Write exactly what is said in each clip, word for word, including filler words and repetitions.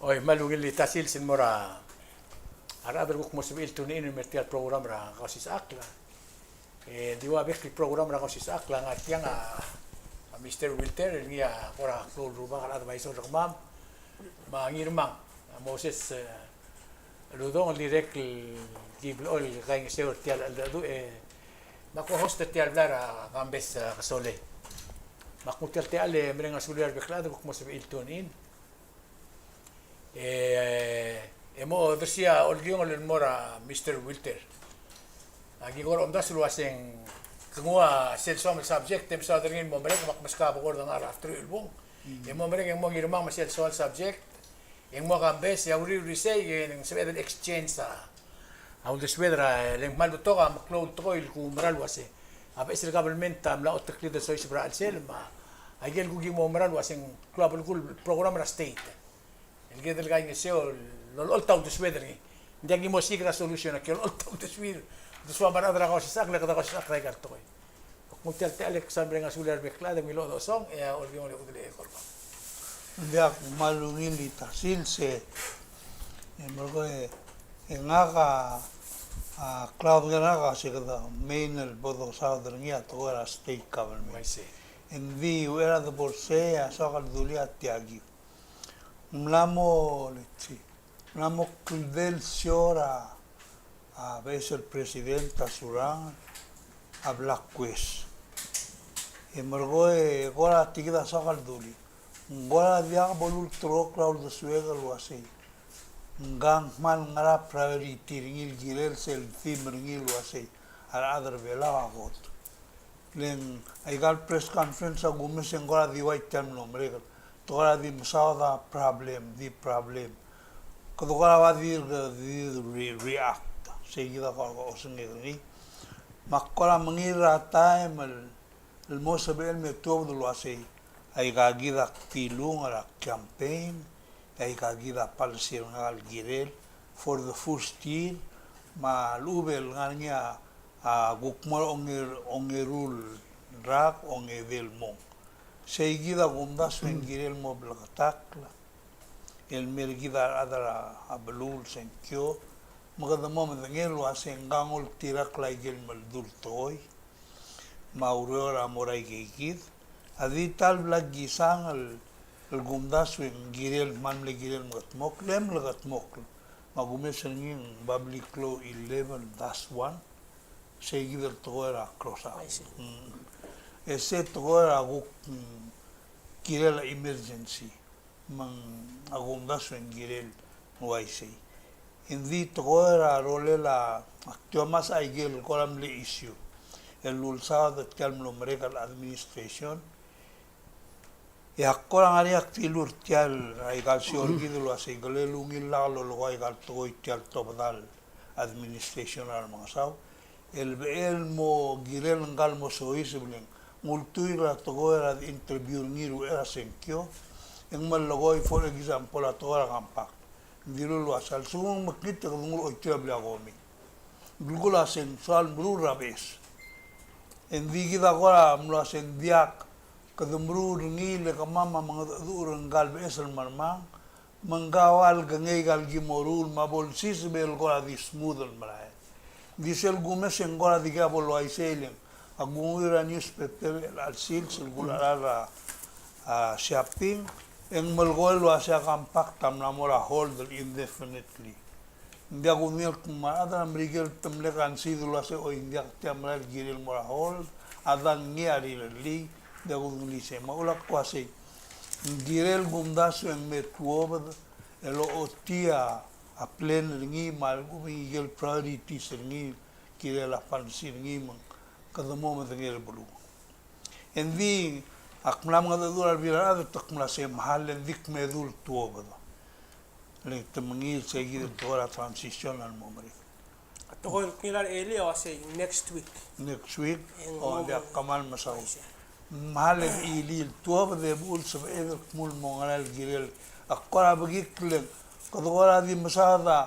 Oi, me a ungil el ta sils el mo er a rechad el kuk mo sebechir el tune in el mer tia el program er a Kausisechakl. E di ua bek el program er a Kausisechakl a ngar tiang a, a Mister Wilter, el ngii a kora klou el rubak el advisor er kemam, me a Ngirmang, a Moses, e, Uludong, el dirrek el ki blechoel el kaingeseu er tia el cheldecheduch, e, me a co-host er tia el blai er a Kambes, e, Kesolei. Me ak nguu tia el techall e mereng a sulir a rebek el chad el kuk mo sebechir el tune in. E, e mo odersii a olkiong el mo er a Mister Wilter. Aki kora omdasu el uaseng ke nguu a sel soam el subject e mesaod er ngii el mo merek, me ak meskau a bekord er a ngar er a teruich el bung. E mo merek e ng mo Ngirmang me sel soam el subject, e ng mo Kambes, e a uriul er isei e ng sebeched el exchange a a uldesued er a, e le ng kmal betok a meklou el tekoi el kuumerang el uase a beches el government a mla oteklid el soiseb er a chelsel, me a ikel kuk ki mo oumerang el uase ng klou a belkul el program er a state el kede el kaingeseu el olecholt a uldesued er ngii. Ng diak ki mo siik er a solution, aki olecholt a uldesuir, uldesuam a rechad er a Kausisechakl, le kede Kausisechakl er aika el tekoi. Ak nguu tia el techall e ak soal mereng a sulir a rebek el chad e ungil chodechosong, e a olkiong e kudel e kora. Ng diak, me a ungil el ta sils e, e merekong e, e ngak a, a klaud er ngak a se kede main el bo dosaod er ngii a tekoi er a state government. Uaisei. Ng di uchei er a debo er sei a soak el dulii a tia kid. Ng mla mo, let's see, ng mla mo kldei el show er a, a beches el president a Surangel, a Black Quest. E merekong e kora tia kid a soak el dulii. Ng kora diak bo lulterekokl a uldesuek el uasei ngka ng kmal ngar er a priority er ngii el kirel sel theme er ngii el uasei a rechad er a Belau a kot. Le ng aika el press conference a kumes e ng kora di ua tia el mlo merek. Te kora di mesaod a problem, di problem. Kede kora ua di, di re-, react. Sei kid a kora osengek er ngii. Me ak kora mengiil er a taem el, el mo sebechel me tuobed el uasei aika kid a kdilung er a campaign, aika kid a policy er ngak el kirel for the first year, me a lechub e le ngar er ngii a a kuk mo er a onger-, ongeru el rak, ongedei el mong. Sei kid a kumdasu e ng kirel mo bleketakl el mer kid a rechad er a beluu el sengkio, me kede mo medengei el uasei ngka ng oltirakl a ikel meldu el tekoi me a ureor a mo er aike kid. A di ta el bla kisang el, el kumdasu e ng kirel, kmal mle kirel mekedmokl, e mle kedmokl. Me a kumes er ngii ng public law eleven dash one, sei kid el tekoi er a close up. I see. Mm. E sei tekoi er a kuk, mm, kirel a emergency, me ng a kumdasu e ng kirel uaisei. Ng di tekoi er a rolel a, ak di omes a ikel kora mle issue el ulsaod er tia el mlo merek el administration, e ak kora ngar er ngii a kdilu er tia el, aika el show er kid el uasei kele ungil lak lolekoi aika el tekoi tia el tobedal administration er a remengesau, el bechel mo kirel ngka el mo soiseb el ng ultuil er a tekoi er a de interview er ngii er a uchei er a sengkio, e ng melekoi, for example, a tekoi er a compact. Ng dilu el uasei a lsekum ng mekngit e kede nguu er a oitii er a blil a komi. Ng belkul a se ng soal meruul er a beches. E ng di kid a kora mlo uasei ng diak, kede meruul er ngii le kemam a mengedecheduch er ngka el beches el mermang, me ngka a ua lekengei aika el ki mo ruul me a bo lsiseb el kora di smooth el merael. Ng di sel kumes e ng kora dikea bo el uaisei le ng a kunguiu er a newspaper er chelecha el sils el kulecheral er a, a, shopping, e ng melekoi el uasei a compact a mla mo er a hold el indefinitely. Ng diak kudengei el kmo a rechad er a Merikel te mle concede el uasei, oi, ng diak tia merael el kirel mo er a hold, a dang ngii a rirellii, ng diak kudengelii sei. Me a uchul a kmo uasei, ng kirel kumdasu e ng me tuobed el ochotii a plan er ngii me a lechub e ng ikel priorities er ngii, kirel a policy er ngii me ng kede mo medengei er a beluu. E ng di ak mla mengedecheduch er a rebebil er a rechad e te kmo uasei mechal e ng di kmedu el tuobed. Le te mengiil sei kid el tekoi er a transition el mo merek. A tekoi el kngilai er a elii a uasei next week. Next week, e ng o, ng di ak kmal mesaul. Mechal e di elii el tuobed e bo el sebeched el kmo ng mo ngera el kirel. Ak kora bekikl e ng, kede kora di mesaod a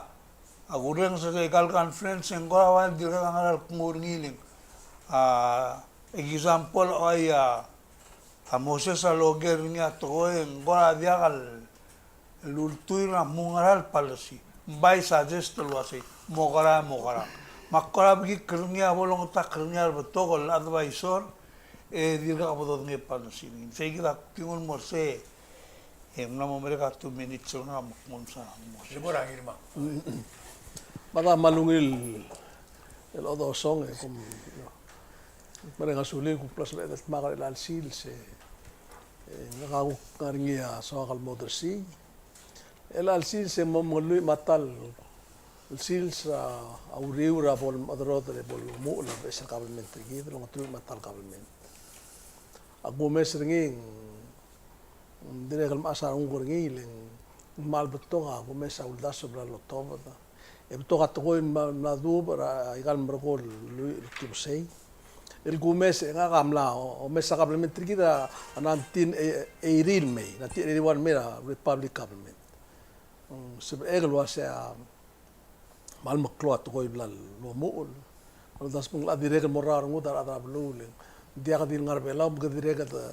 a kurrenges er aika el conference e ng kora ua el dirkak a ngera el knguu er ngii le ng, a, example, oi, a, a Moses a loker er ngii a tekoi e ng kora diak el, el ultuil er a mo ngera el policy. Ng bai suggest el uasei, mo kora, mo kora. Me ak kora bikik er ngii a bo longetakl er ngii a rebetok el advisor, e dirkak bo dodengei a policy. Sei kid a kuk di nguu el mo er sei, e ng mla mo merek a two minutes el ngar me ak mo msa mo er sei. Mada me a ungil el odosong, e kom mereng a sulir, kuk bla lsebeched el dmak er chelecha el sils, e ngak a kuk ngar er ngii a soak el mo odersii. Chelecha el sils e mo, mo lluich me a ta el sils a uriul er a bo lemechederoder e bo lomuchel a beches el kabelment er kid el ongeteruich me a ta el kabelment. A kumes er ngii, ng dirrek el mechas a renguk er ngii, le ng kmal betok a kumes a uldasu el bla lotobed. E betok a tekoi el mla, mla duubech er aika el merekong el lluich el klebesei. El kumes e ngak a mla o-, omes a kabelment er kid er a nineteen eighty el mei, nineteen eighty-one el mei er a Republic Government. Mm, sebechek el uasei a kmal meklou a tekoi el bla lomuchel. Uldasu me ng locha dirrek el mo er a rengud a rechad er a beluu, le ng diak di le ngar er a Belau me kede dirrek kede,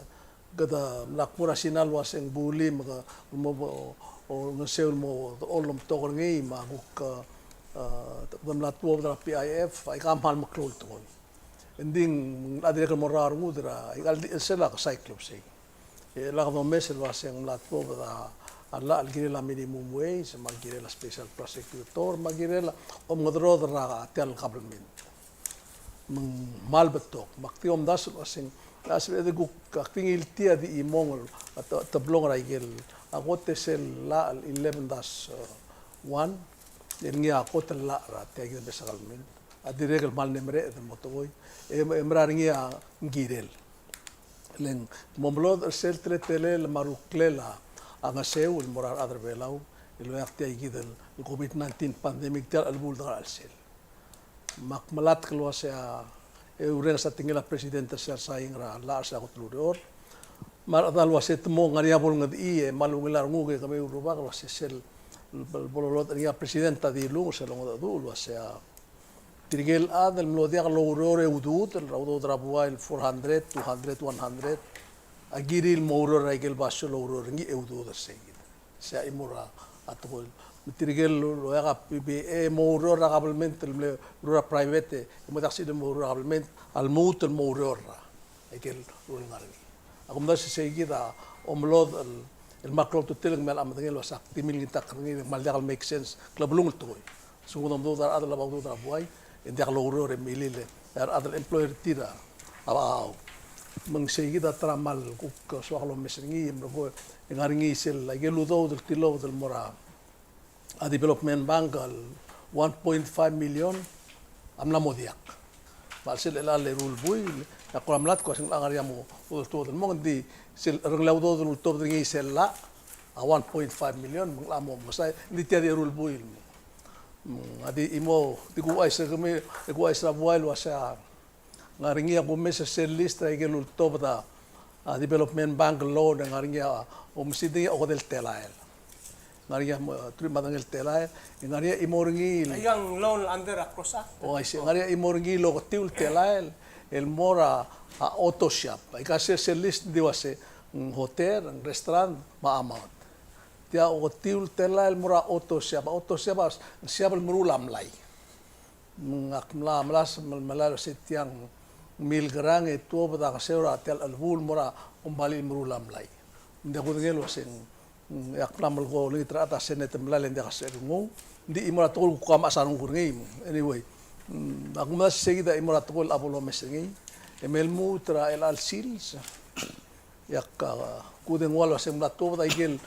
kede mla kmo er a Sina el uasei ng bully me ke mo, o, olengeseu el mo, o, lomtok er ngii me a kuk, a, kede mla tuobed er a PIF, aika a kmal meklou el tekoi. Engdi ng locha dirrek el mo er a rengud er aika el di chelsel a kesai el klebesei. E lak domes el uasei ng mla tuobed a llach el kirel a minimum wage, me a kirel a special prosecutor, me a kirel a omengederoder er tia el kabelment. Me ng kmal betok, me ak di omdasu el uasei ng, a sebeched el kuk, ak di ngiltii a di chimong el, a te-, teblong er a ikel, a kot e sel llach el eleven dash one, el ngii a kot el llach er tia kid el beches el kabelment. A dirrek el kmal mle mereched el mo tekoi, e, e mera er ngii a ng kirel. Le ng mo melodech er sel teletelel me a ruklel a ngeseu el mo er a rechad er a Belau el oeak tia kid el COVID nineteen pandemic, tia el chelebuul el dengar er a chelsel. Me ak melatk el uasei a, e urrenges a tekingel a President er sel saing er a llach er sel kot el ureor. Me a rechedal uasei te mo ngar er ngii a bo lengedechii e kmal ungil a renguk e kemiu el rubak el uasei sel bo lolodech er ngii a President a dilu er sel ongedecheduch el uasei a tirke el chad el mlo diak loureor e udoud, er a udoud er a buai el four hundred, two hundred, one hundred, a kirir el mo oureor er a ikel basio el oureor er ngii e udoud er sei kid. Sei a chimo er a tekoi. Me tirke el loeak a PBA e mo oureor er a kabelment el mle oureor er a private, e mo diak sel mo oureor er a kabelment, a lmuut el mo oureor er a ikel role el ngar er ngii. A kumdasu e sei kid a omelodech el, el kmal klou a ultutelel me a medengei el uasei ak di milngitakl er ngii, me ng kmal diak el make sense, klebelung el tekoi. Se kuk omeduud a rechad el oba udoud er a buai, e ng diak loureor e milil, e a rechad el employer er tir a bechachau. Me ng sei kid a ta er a kmal kuk soak el omes er ngii, e merekong e ngar er ngii sel, a ikel udoud el tilobed el mo er a a Development Bank el one point five million a mla mo diak. Me a chelsel chelecha el eru el buil, e ak kora melatk el uasei ng locha ngar er ngii a mo ultuobed el mong, ng di sel cherrengelel a udoud el ultobed er ngii sel llach a one point five million, me ng locha mo mekesai, ng di tia di eru el buil. Mm, a di chimo, di kuchais er kemiu, e kuchais er a buai el uasei a ngar er ngii a kumes er sel list er a ikel ultobed a, a Development Bank loan, e ngar er ngii a, oumesingd er ngii a okedei el telael. Ngar er ngii a mo, teruich me a tang el telael, e ngar er ngii a chimo er ngii el, aika ng loan under a CROSS Act. O, I see. Ngar er ngii a chimo er ngii el oketiu el telael el mo er a, a auto shop. Aika sel, sel list ng di uasei, mm, hotel, restaurant, me a amount. Tia oketiu el telael el mo er a auto shop. Auto shop a, shop el meruul a mlai. Ng ak mla melasem el melai el uasei tiang, milkerang e tuobed a ngeseu er tia el chelebuul el mo er a kombalii el meruul a mlai. Ng diak kudengei el uasei ng, e ak mla melekoi olengit er a chad er a Senate el melai e ng diak a sebechel nguu. Ng di chimo er a tekoi el kuk mechas a renguk er ngii. Anyway, mm, ak mla sei kid a chimo er a tekoi el bo lomes er ngii. E me lmuut er a chelecha el sils e ak, a, kudengua el uasei ng mla tuobed a ikel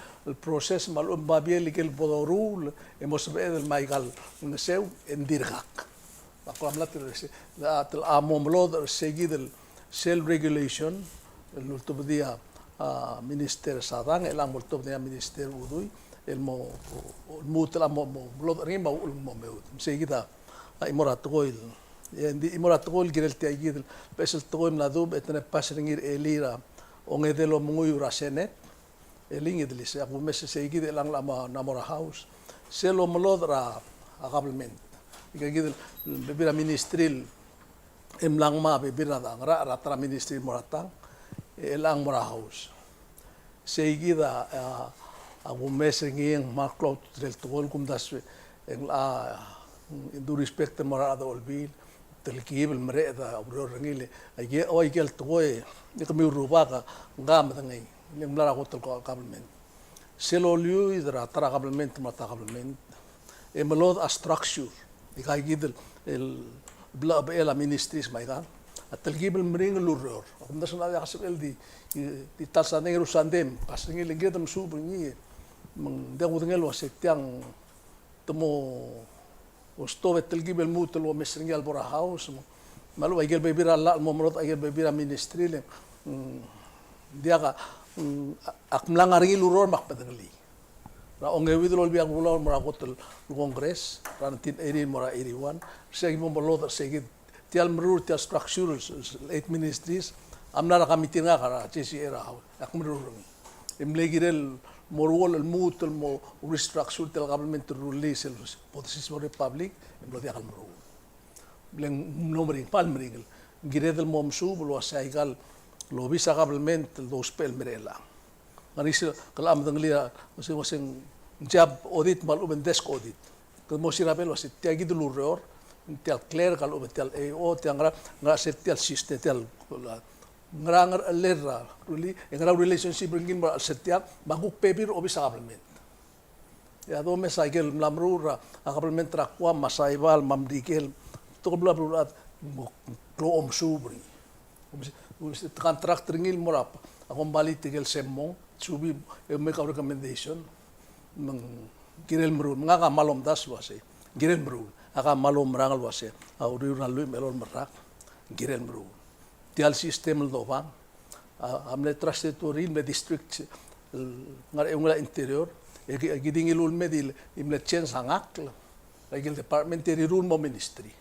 process me a lechub e ng babier el ikel bo doruul e mo sebeched el mei aika el ngeseu e ng dirkak. Me ak kora melatk el uasei, a, tel a mo melodech er sei kid el sel regulation el ultobedii a, a, Minister Sadang, e chelechang mo ultobed er ngii a Minister Udui, el mo, lmuut el mo, mo melodech er ngii me a uchul me ng mo meoud. Me sei kid a, a chimo er a tekoi el, e ng di chimo er a tekoi el kirel tia kid el beches el tekoi el mla duubech e te mle pass er ngii er a elii er a ongedei el omenguiu er a Senate, elii ngii di el isei, a kumes er sei kid e chelechang el mla mo er a House. Sel omelodech er a, a government. Aika kid el bebil er a ministry el mla ngmai a bebil er a ngerachel er a ta er a ministry el mo er a tang, e chelechang mo er a House. Sei kid a, a, A kumes er ngii e ng kmal klou a ultutelel tekoi el kumdasu e ng, a, due respect el mo er a rechad er a Olbiil, telkib el mereched a ureor er ngii le, aike, o aike el tekoi e kemiu el rubak a ngka a medengei, le ng mla er a kot el government. Sel oliuid er a ta er a government me a ta er a government, e melodech a structure. Ika kid el, el blechebechel a ministries me aika, a telkib el meringel el ureor. A kumdasu e ng diak a sebechel di, di, di ta el sandei, eru el sandei, pass er ngii, le ng kired el mesuub er ngii. Me ng diak kudengei el uasei tiang te mo, o stob e telkib el lmuut el omes er ngii a lebo er a House, me a lechub aike el bebil er a llach el mo melodech aike el bebil er a ministry le, mm, diak a, mm, ak mla ngar er ngii el ureor me ak medengelii. Er a ongeuid el Olbiil a kulau el mo er a kot el Congress, er a nineteen eighty el mo er a eighty-one, er sei a ki mo melodech er sei kid, tia el meruul tia el structure el, el eight ministries, a mla er a committee er ngak er a J C A er a House, ak meruul er ngii. E mle kirel mo ruul el lmuut el mo restructure tia el government el rullii sel bo desiseb a republic, e mlo diak el meruul. Le ng mlo meringel, kmal meringel. Ng kired el mo mesuub el uasei aika el obis er a government el dousbech el mei er chelechang. Ngar er ngii sel, kede medengelii a, uasei, uasei ng job audit me a lechub e ng desk audit. Kede mo sirabel uasei tia kid el ureor, tia el clerk, a lechub e tia el A O, tia ngera, ngera sel tia el system, tia el, ngera, ngera el er a, really, e ngera relationship er ngii el mo er a sel tia, me a kuk bebil er a obis er a government. E a domes a ikel mla meruul er a kabelment er a Guam me a Saipan me a Merikel, betok el bla beluulechad, mo klou a omesuub er ngii. Omes-, omes-, te contract er ngii el mo er a, a kombalii tirke el sel mong, subii e make a recommendation, me ng kirel meruul, me ngak a kmal omdasu el uasei, kirel meruul, ak a kmal oumerang el uasei, a uriul er a lluich me a elolem el rak, kirel meruul. Tia el system el dobang, a, a mle trust territory, mle district, el ngar er a eungel a interior, e ki, e ki di ngiluu el me di le, e mle change a ngakl, er a ikel department e riruu el mo ministry.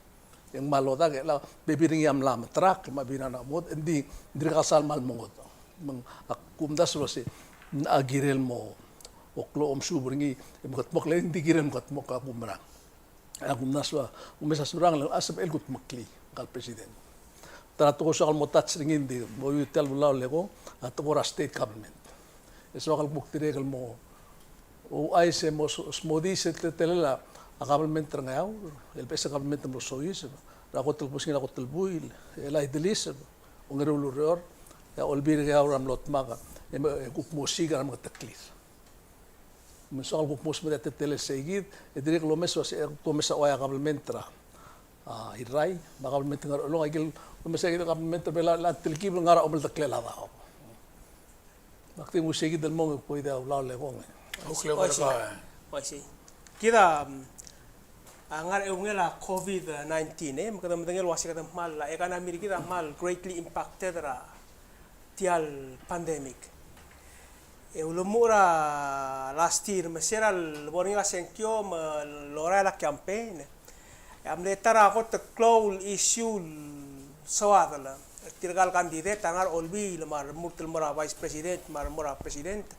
E ng kmal odak e le a bebil er ngii a mla metrak, me a bebil er ngii a mla mo ngodech, e ng di, ng dirkak sal kmal mo ngodech. Me ng, ak kumdasu el uasei, ng kirel mo, o klou a omesuub er ngii, e mekedmokl e ng di kirel mekedmokl, ak oumerang. A kumdasu a, kumes a surang el, a sebechel kudmeklii, ngka el president. Ta er a tekoi el soak el mo touch er ngii, ng di, mo ua tia el ulaol e ko, a tekoi er a state government. E soak el kuk dirrek el mo, ouchais e mo s-, smodii sel teletelel a, a government er a Ngeaur, el beches el government el mlo soiseb, er a kot el kebesengil a kot el buil, el a ideliseb, ongeru el ureor, e a Olbiil er a Ngeaur a mlo dmak, e me, e kuk mo siik er a remengeteklir. Me ng soak el kuk mo smodii a teletelel sei kid, e dirrek el omes el uasei, e kuk omes a ua a kabelment er a, a, Irrai, me a kabelment er a Ngerchelong, a ikel omes a ikel kabelment er a Belau, el telkib el ngar er a omeldeklel a daob. Me ak di nguu sei kid el mong e kuk ua tia el ulaol e ko ngii. Oi, sei. Oi, sei. Kid a, mm, a ngar er a eungel a COVID nineteen, e, me kede medengei el uasei kede kmal, a economy er kid a kmal greatly impacted er a tia el pandemic. E ulemuchel er a last year, me se er a lebo er ngii a sengkio, me lorael a campaign, e a mle ta er a kot el klou el issue el soadel er tirka el candidate a ngar er a Olbiil, me a remurt el mo er a vice president, me a remo er a president,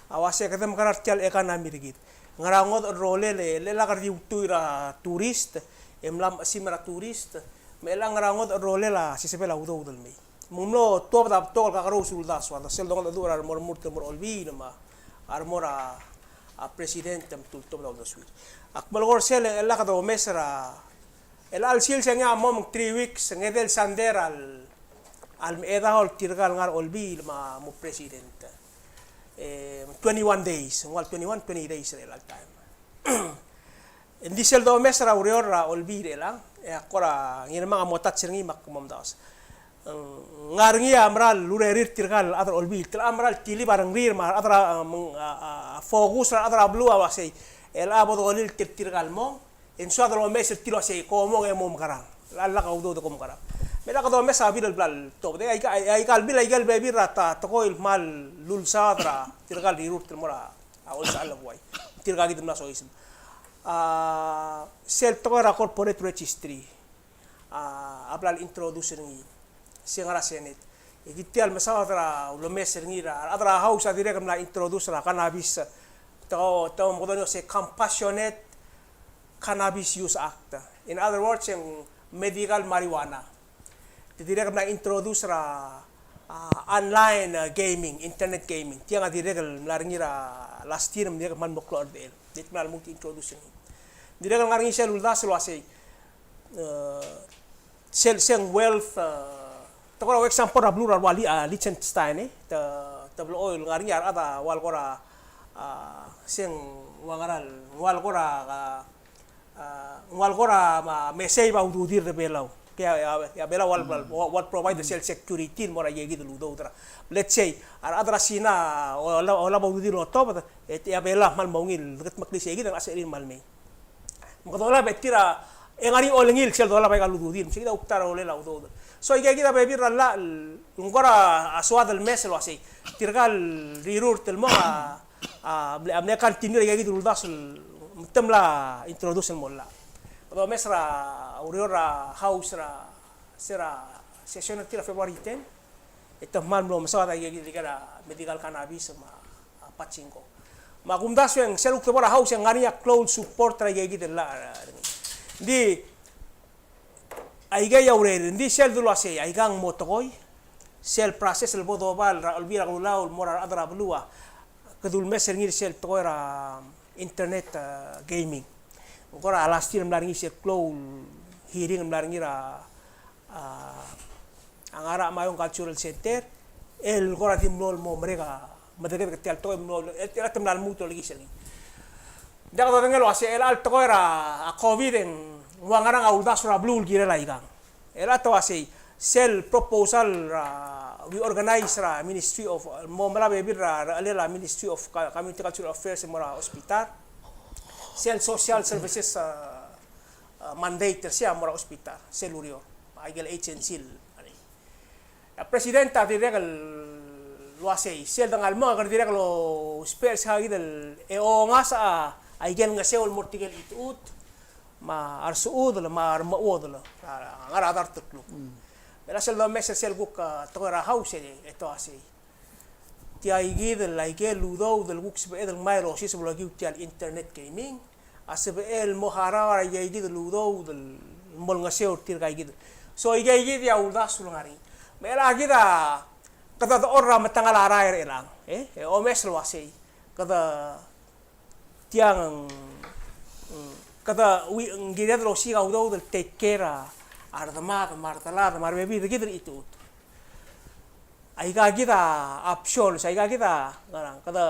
a uasei kede mekerang er tia el economy er kid. Ngera ngodech el rolel e, le lak di ultuil er a tourist, e mla mechesimer a tourist, me chelechang ngera ngodech el rolel a sisebel a udoud el mei. Me ng mlo tuobed a betok el kakerous el uldasu, a sel dongedecheduch er a remo er a remurt el mo er a Olbiil me a remo er a, a president me te ultobed a uldesuir. Ak melekoi er sel, e chelechang kede omes er a, chelechang el sils e ngii a mo me ng three weeks, ng edei el sandei er a, a lemechedaol tirka el ngar er a Olbiil me a mo president. E, twenty-one days, ng ua el twenty-one, twenty days er chelechal time. Ng di sel domes er a ureor er a Olbiil er chelechang, e ak kora ngii er a mong a mo touch er ngii me ak mo omdasu. Ng ngar er ngii a mera el urerir tirka el chad er a Olbiil, te locha mera el tilib a rengrir me a rechad er a, a, a, a focus er a rechad er a beluu a uasei, e locha bo dolir tir tirka el mong, e ng soad el omes el tir el uasei, kom mong e mo mekerang. Locha lak a udoud e kom mekerang. Me locha kede omes a bill el bla ltobed. E aika, aika el bill, aika el bebil er a ta, tekoi el kmal lulsaod er tirka el rirurt el mo er a a olsechal el buai. Tirka kid el mla soiseb. A, sel tekoi er a corporate registry, a, a bla le introduce er ngii. Se ngar er a Senate. E kid tia el mesaod er a ulemes er ngii er a, a rechad er a House a dirrek el mla introduce er a cannabis, te, te omekedong el uasei Compassionate Cannabis Use Act. In other words, e ng medical marijuana. Te dirrek el mla introduce er a, a, online, a, gaming, internet gaming. Tiang a dirrek el mla er ngii er a last year me ng dirrek el kmal mo klou a rdechel. Ng di kmal lmuut el introduce er ngii. Ng dirrek el ngar er ngii sel uldasu el uasei, e, sel, sel wealth, e, te kora example er a beluu er a ua Li-, a, Liechtenstein, e, te, te blechoel ngar er ngii a rechad a ua le kora, a, sel ua ngera el, ua le kora, a, a, ng ua le kora, a, mesei a ududir er a Belau. Ke a, a, a Belau a ua le, ua, ua le provide sel security el mo er aikeikid el udoud er a. Let's say, a rechad er a Sina, a, olab, olab a ududir el otobed, e, e a Belau a kmal mo ungil, deketmeklii seikid, e ng secherir el kmal mei. Me kede olab e tir a, e ng ngar er ngii a olengil sel dolab aika el ududir, me seikid a kuk ta er a rolel a udoud. So, aikeikid a bebil er a llach, ng kora soad el mes el uasei. Tirka el rirurt el mong a, a mle, a mle continue er aikeikid el uldasu el, me te mla introduce el mo llach. Kede omes er a ureor er a House er a, se er a session er tir er a February ten, e te kmal mlo mesaod aikeikid el ikel medical cannabis me a, a pachinko. Me a kumdasu e ng sel kuk debo er a House e ng ngar er ngii a klou el support er aikeikid el llach er ngii. Ng di, Aikei a urerir, ng di sel dulu uasei, aikang mo tekoi, sel process el bo dobal er a Olbiil er a Kelulau el mo er a rechad er a beluu a, kede ulemes er ngii er sel tekoi er a internet, a, gaming. Ng kora last year a mla er ngii sel klou el hearing a mla er ngii er a, a, a ngar er a Meyuns Cultural Center, el kora di mlo el mo merek a, medekedek er tia el tekoi el mlo, el, el te mla lmuut el olekiis er ngii. Ng diak dodengei el uasei, el chelecha el tekoi er a, a COVID e ng ua ngerang a uldasu er a beluu el kirel aikang. El chelecha te uasei, sel proposal er a, reorganize er a Ministry of, mo melai a bebil er a, er a, er a Ministry of Cu-, Community Cultural Affairs el mo er a hospital. Sel social services, a, a, mandate er sei a mo er a hospital, sel ureor. Aikel agency el, A President a dirrek el uasei, sel dengai el mong e kede dirrek el ousbech er se kid el e ongasech a, aikel ngeseu el mo er tirke el chitechut, me a resechudel, me a remechuodel, a, a ngar er a dart el kluk. Me a sel domes er sel kuk, a, tekoi er a House e, e te uasei. Tia ikid el aikel udoud el kuk sebeched el ngmai el osiseb el okiu tia el internet gaming, a sebechel el mo harau er aikeikid el udoud el mo olengeseu er tirkaikid. So, aikeikid a uldasu el ngar er ngii. Me chelechakid a kede dechor er a metengel a rael er chelechang, e? E omes el uasei. Kede tiang, mm, kede ui-, ng kired el osiik a udoud el take care a, a redemad, me a redelad, me a rebebil er kid er a chitechut. Aikakid a options, aikakid a, ngerang, kede,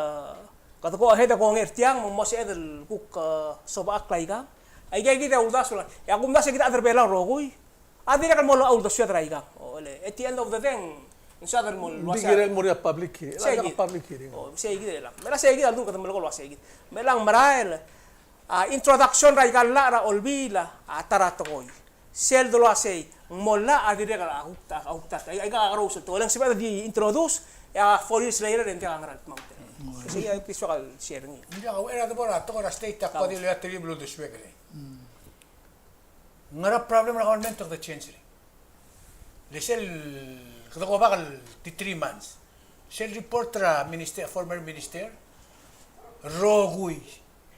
kede go ahead e kongei er tiang, me ng mo sebeched el kuk, e, sobechakl aikang. Aikakid a uldasu el, e a kumdasu e kid a chad er Belau el rokui a dirrek el mo locha uldesued er aikang. O, ele, at the end of the day, ng soad el mo, ng di kirel el mo er a public he-, sei kid. Public hearing. O, sei kid el, me a sei kid a ldu kede melekoi el uasei kid. Me chelechang merael, a, introduction er aika el llach er a Olbiil a, a ta er a tekoi. Sel dulu uasei, ng mo llach a dirrek el a kuk ta, a kuk ta, a, aika a kerous el tekoi. E ng sebeched el di introduce, e a four years later, e ng diak a ngerang el tmau. Sei a kuk soak el share er ngii. Ng diak a uchei er a debo er a tekoi er a state a kuk di loia tirke el uldesuek er ngii. Ngera problem er a government e kede change er ngii? Le sel, kede go back el di three months. Sel report er a minister, former minister, rokui,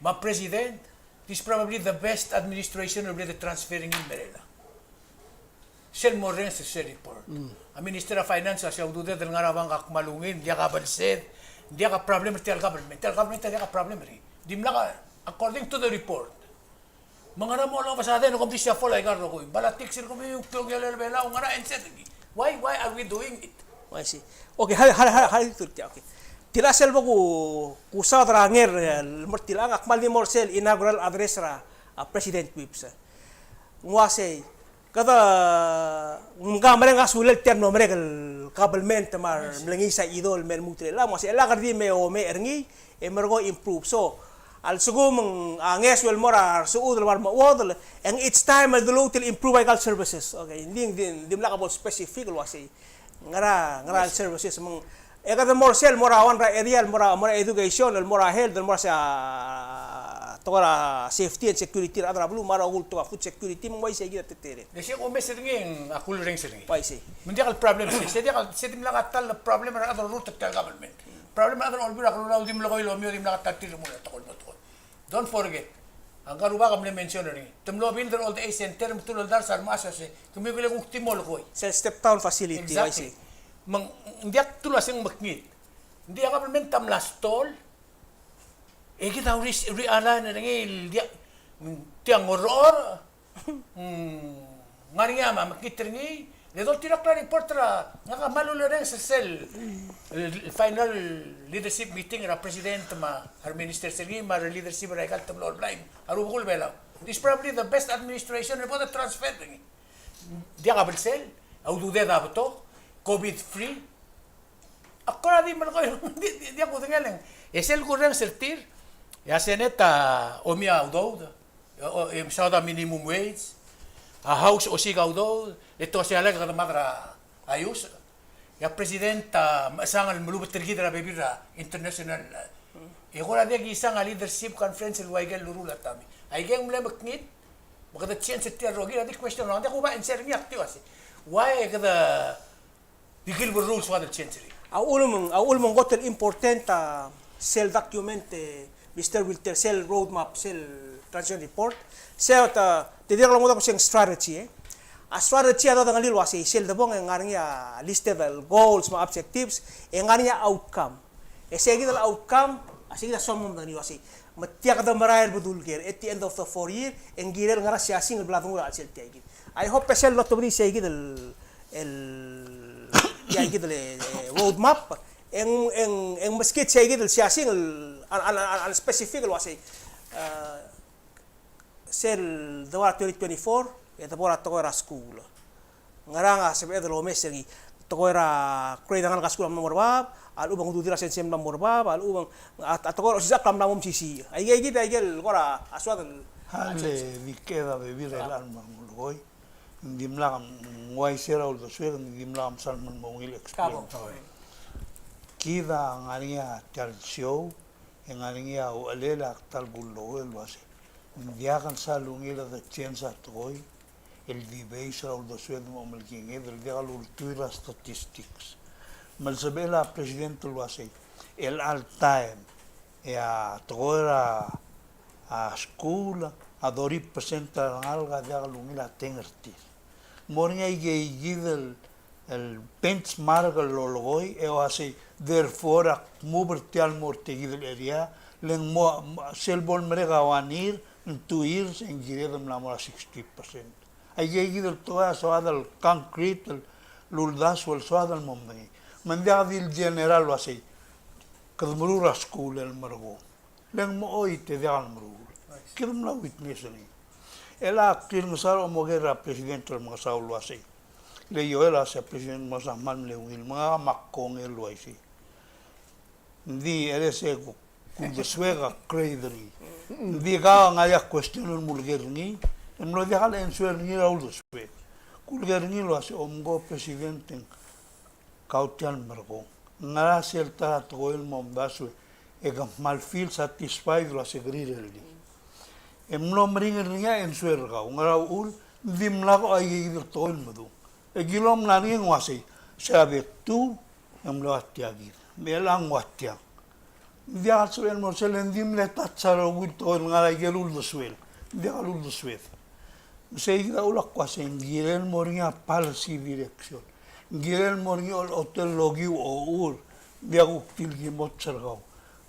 me a president, this is probably the best administration el bla de transfer er ngii el mera el. Sel morrenges er sel report. A Minister er a Finance a se a ududed el ngar er a bank a kmal ungil, ng diak a belsed, ng diak a problem er tia el government, tia el government a diak a problem er ngii. Dimlak a, according to the report. Me ngera mo lobes a denu e kom di siafol aika el rokui. Bla tiks er kemiu, klungiolel a Belau, ngera e ng sel ngii. Why, why are we doing it? I see. Okay, hal, hal, hal, hal, okay. Tia sel bo ku, kusaod er a nger, e, el mo er tiang, a kmal di mo er sel inaugural address er a, a, President Whipps. Ng uasei, kede, ng ka mereng a sulel tia el mlo merek el government me a re mlengiis a chido el me lmuut er chelechang, me ng uasei, e le kede di me omecher er ngii, e merekong e improve. So, a lsekum ng, a, ngeso el mo er a resechudel me a remechuodel, e ng each time el di lmuut el improve aika el services. Okay, ng di, ng di, ng dimlak a bo el specific el uasei. Ngera, ngera el services me ng, e kede mo er sel, mo er a one er a area, mo er a, mo er a education, mo er a health, mo er a se, a, tekoi er a safety and security er a rechad er a beluu, me a rokui el tekoi er a food security, me ng uaisei kid a tetereng. Le sei a kumes er ngii a kulerrenges er ngii. Uaisei. Me ng diak el problem sei, sei diak el, sei dimlak a ta el problem er a rechad el orrurt er tia el government. Problem er a rechad er a Olbiil er a Kelulau, di melekoi el omii, dimlak a ta er tir el mo er a tekoi el mo tekoi. Don't forget. A ngka el rubak a mle mention er ngii. Te mlo build er a old age center, me te uldars a remechas a se, kemiu kele kuk di mo lekoi. Sel step down facility, exactly. Uaisei. Me ng diak te uasei ng mekngit. Ng di a government a mla stall, E kid a re-, realign er ngii el dia, tiang oror, mm, ngar er ngii a mekngit er ngii, le doltirakl a report er a, ngak a kmal ulerrenges er sel, el, el final leadership meeting er a president me a re ministers er ngii me a re leadership er aika el teblo el blai, a rubekul Belau. This is probably the best administration er a bo de transfer er ngii. Diak a belsel, a ududed a betok, COVID free. A kora di melekoi, di, di, diak kudengei el ng. E sel kurrenges er tir, e a Senate a omii a udoud, e, o, e mesaod a minimum wage, a House a osiik a udoud, e te osiik a lak kede mad er a ius. E a president a mechesang el melubet er kid er a bebil er a international. E kora diak kisang a leadership conference el ua ikel lurruul a tami. Aike ng mle mekngit, me kede change er tia el rokir, a di question er ngak, ng diak kuba answer er ngii a kdi uasei. Why e kede di kilberruu el soad el change er ngii? A uchul me ng, a uchul me ng kot el important a sel document e Mister Wilter, sel roadmap, sel transition report, sel ta, te dirrek el omekedong se ng strategy, e. A strategy a dodengelii el uasei, sel debong e ng ngar er ngii a listed el goals me a objectives, e ng ngar er ngii a outcome. E sei kid el outcome, a sei kid a soam el medengei el uasei. Me tia kede merael el bedul ker, at the end of the four year, e ng kirel ngar er a siasing el bla denguu er a chelsel tia kid. I hope e sel lotebedii sei kid el, el, tia kid el, e, roadmap, e ng, e ng, e ng meskid sei kid el siasing el, al, al, al, al specific el uasei. E, sel debo er a twenty twenty-four, e debo er a tekoi er a skuul. Ngerang a sebeched el omes er ngii? Tekoi er a grade a ngalek er a skuul a mla mo er bab, a lechub e ng ududir a sensei a mla mo er bab, a lechub e ng, a, a tekoi er a osisechakl a mla mo mesisiich. Aike, aike, aike el kora soad el. A le di ked a bebil er a mla mo melekoi. Ng dimlak, ng uaisei er a uldesuek, ng dimlak msal mo ungil explain. Kid a ngar er ngii a tia el show, e ng ngar er ngii a uchelel a kmal kullekoi el uasei, ng diak el sal ungil a de change a tekoi el di base er a uldesued me a omelekinged el diak lultuil er a statistics. Me a lsebechel a president el uasei, el all time, e a tekoi er a, a skuul a thirty percent er a rengalek a diak lungil a teng er tir. Mo er ngii a ikeikid el el benchmark el lolekoi, e uasei, therefore, ak move er tia el mo er tia kid el area, le ng mo, sel bo lemerek a one year, two years, e ng kired el mla mo er a sixty percent. Aike, aike kid el tekoi a soad el concrete, el uldasu el soad el mo medengei. Me ng diak di el general uasei, kede meruul er a skuul el merekong. Le ng mo choit e diak el meruul. Kid a mla witness er ngii. E le ak rirengesii a omoker er a president el Remengesau el uasei, le Joel a se president mo sa kmal mle ungil, me ngak a kongei el uaisei. Ng di er se ku, kuldesuek a grade er ngii. Ng di kau a ngar er ngii a question el muleker er ngii, e mlo diak el answer er ngii er a uldesuek. Kuleker er ngii el uasei, omko president e ng kau tia el merekong. Ngera sel ta er a tekoi el mo omdasu e ke kmal feel satisfied el uasei ke rirellii. E mlo meringel er ngii a answer er kau. Ngera uchul? Ng dimlak a ikeikid el tekoi el medung. E kilo mla er ngii e ng uasei, se a bek tu, e ng mlo ua tia kid. Me chelechang ng ua tiang. Ng diak el sebechel el mo er sel, ng di mle touch a rokui el tekoi el ngar er a ikel uldesuel. Ng diak el uldesued. Me sei kid a uchul a kuk uasei ng kirel mo er ngii a policy direction. Ng kirel mo er ngii a olechotel el okiu a ochur. Ng diak kuk tilkimots er kau.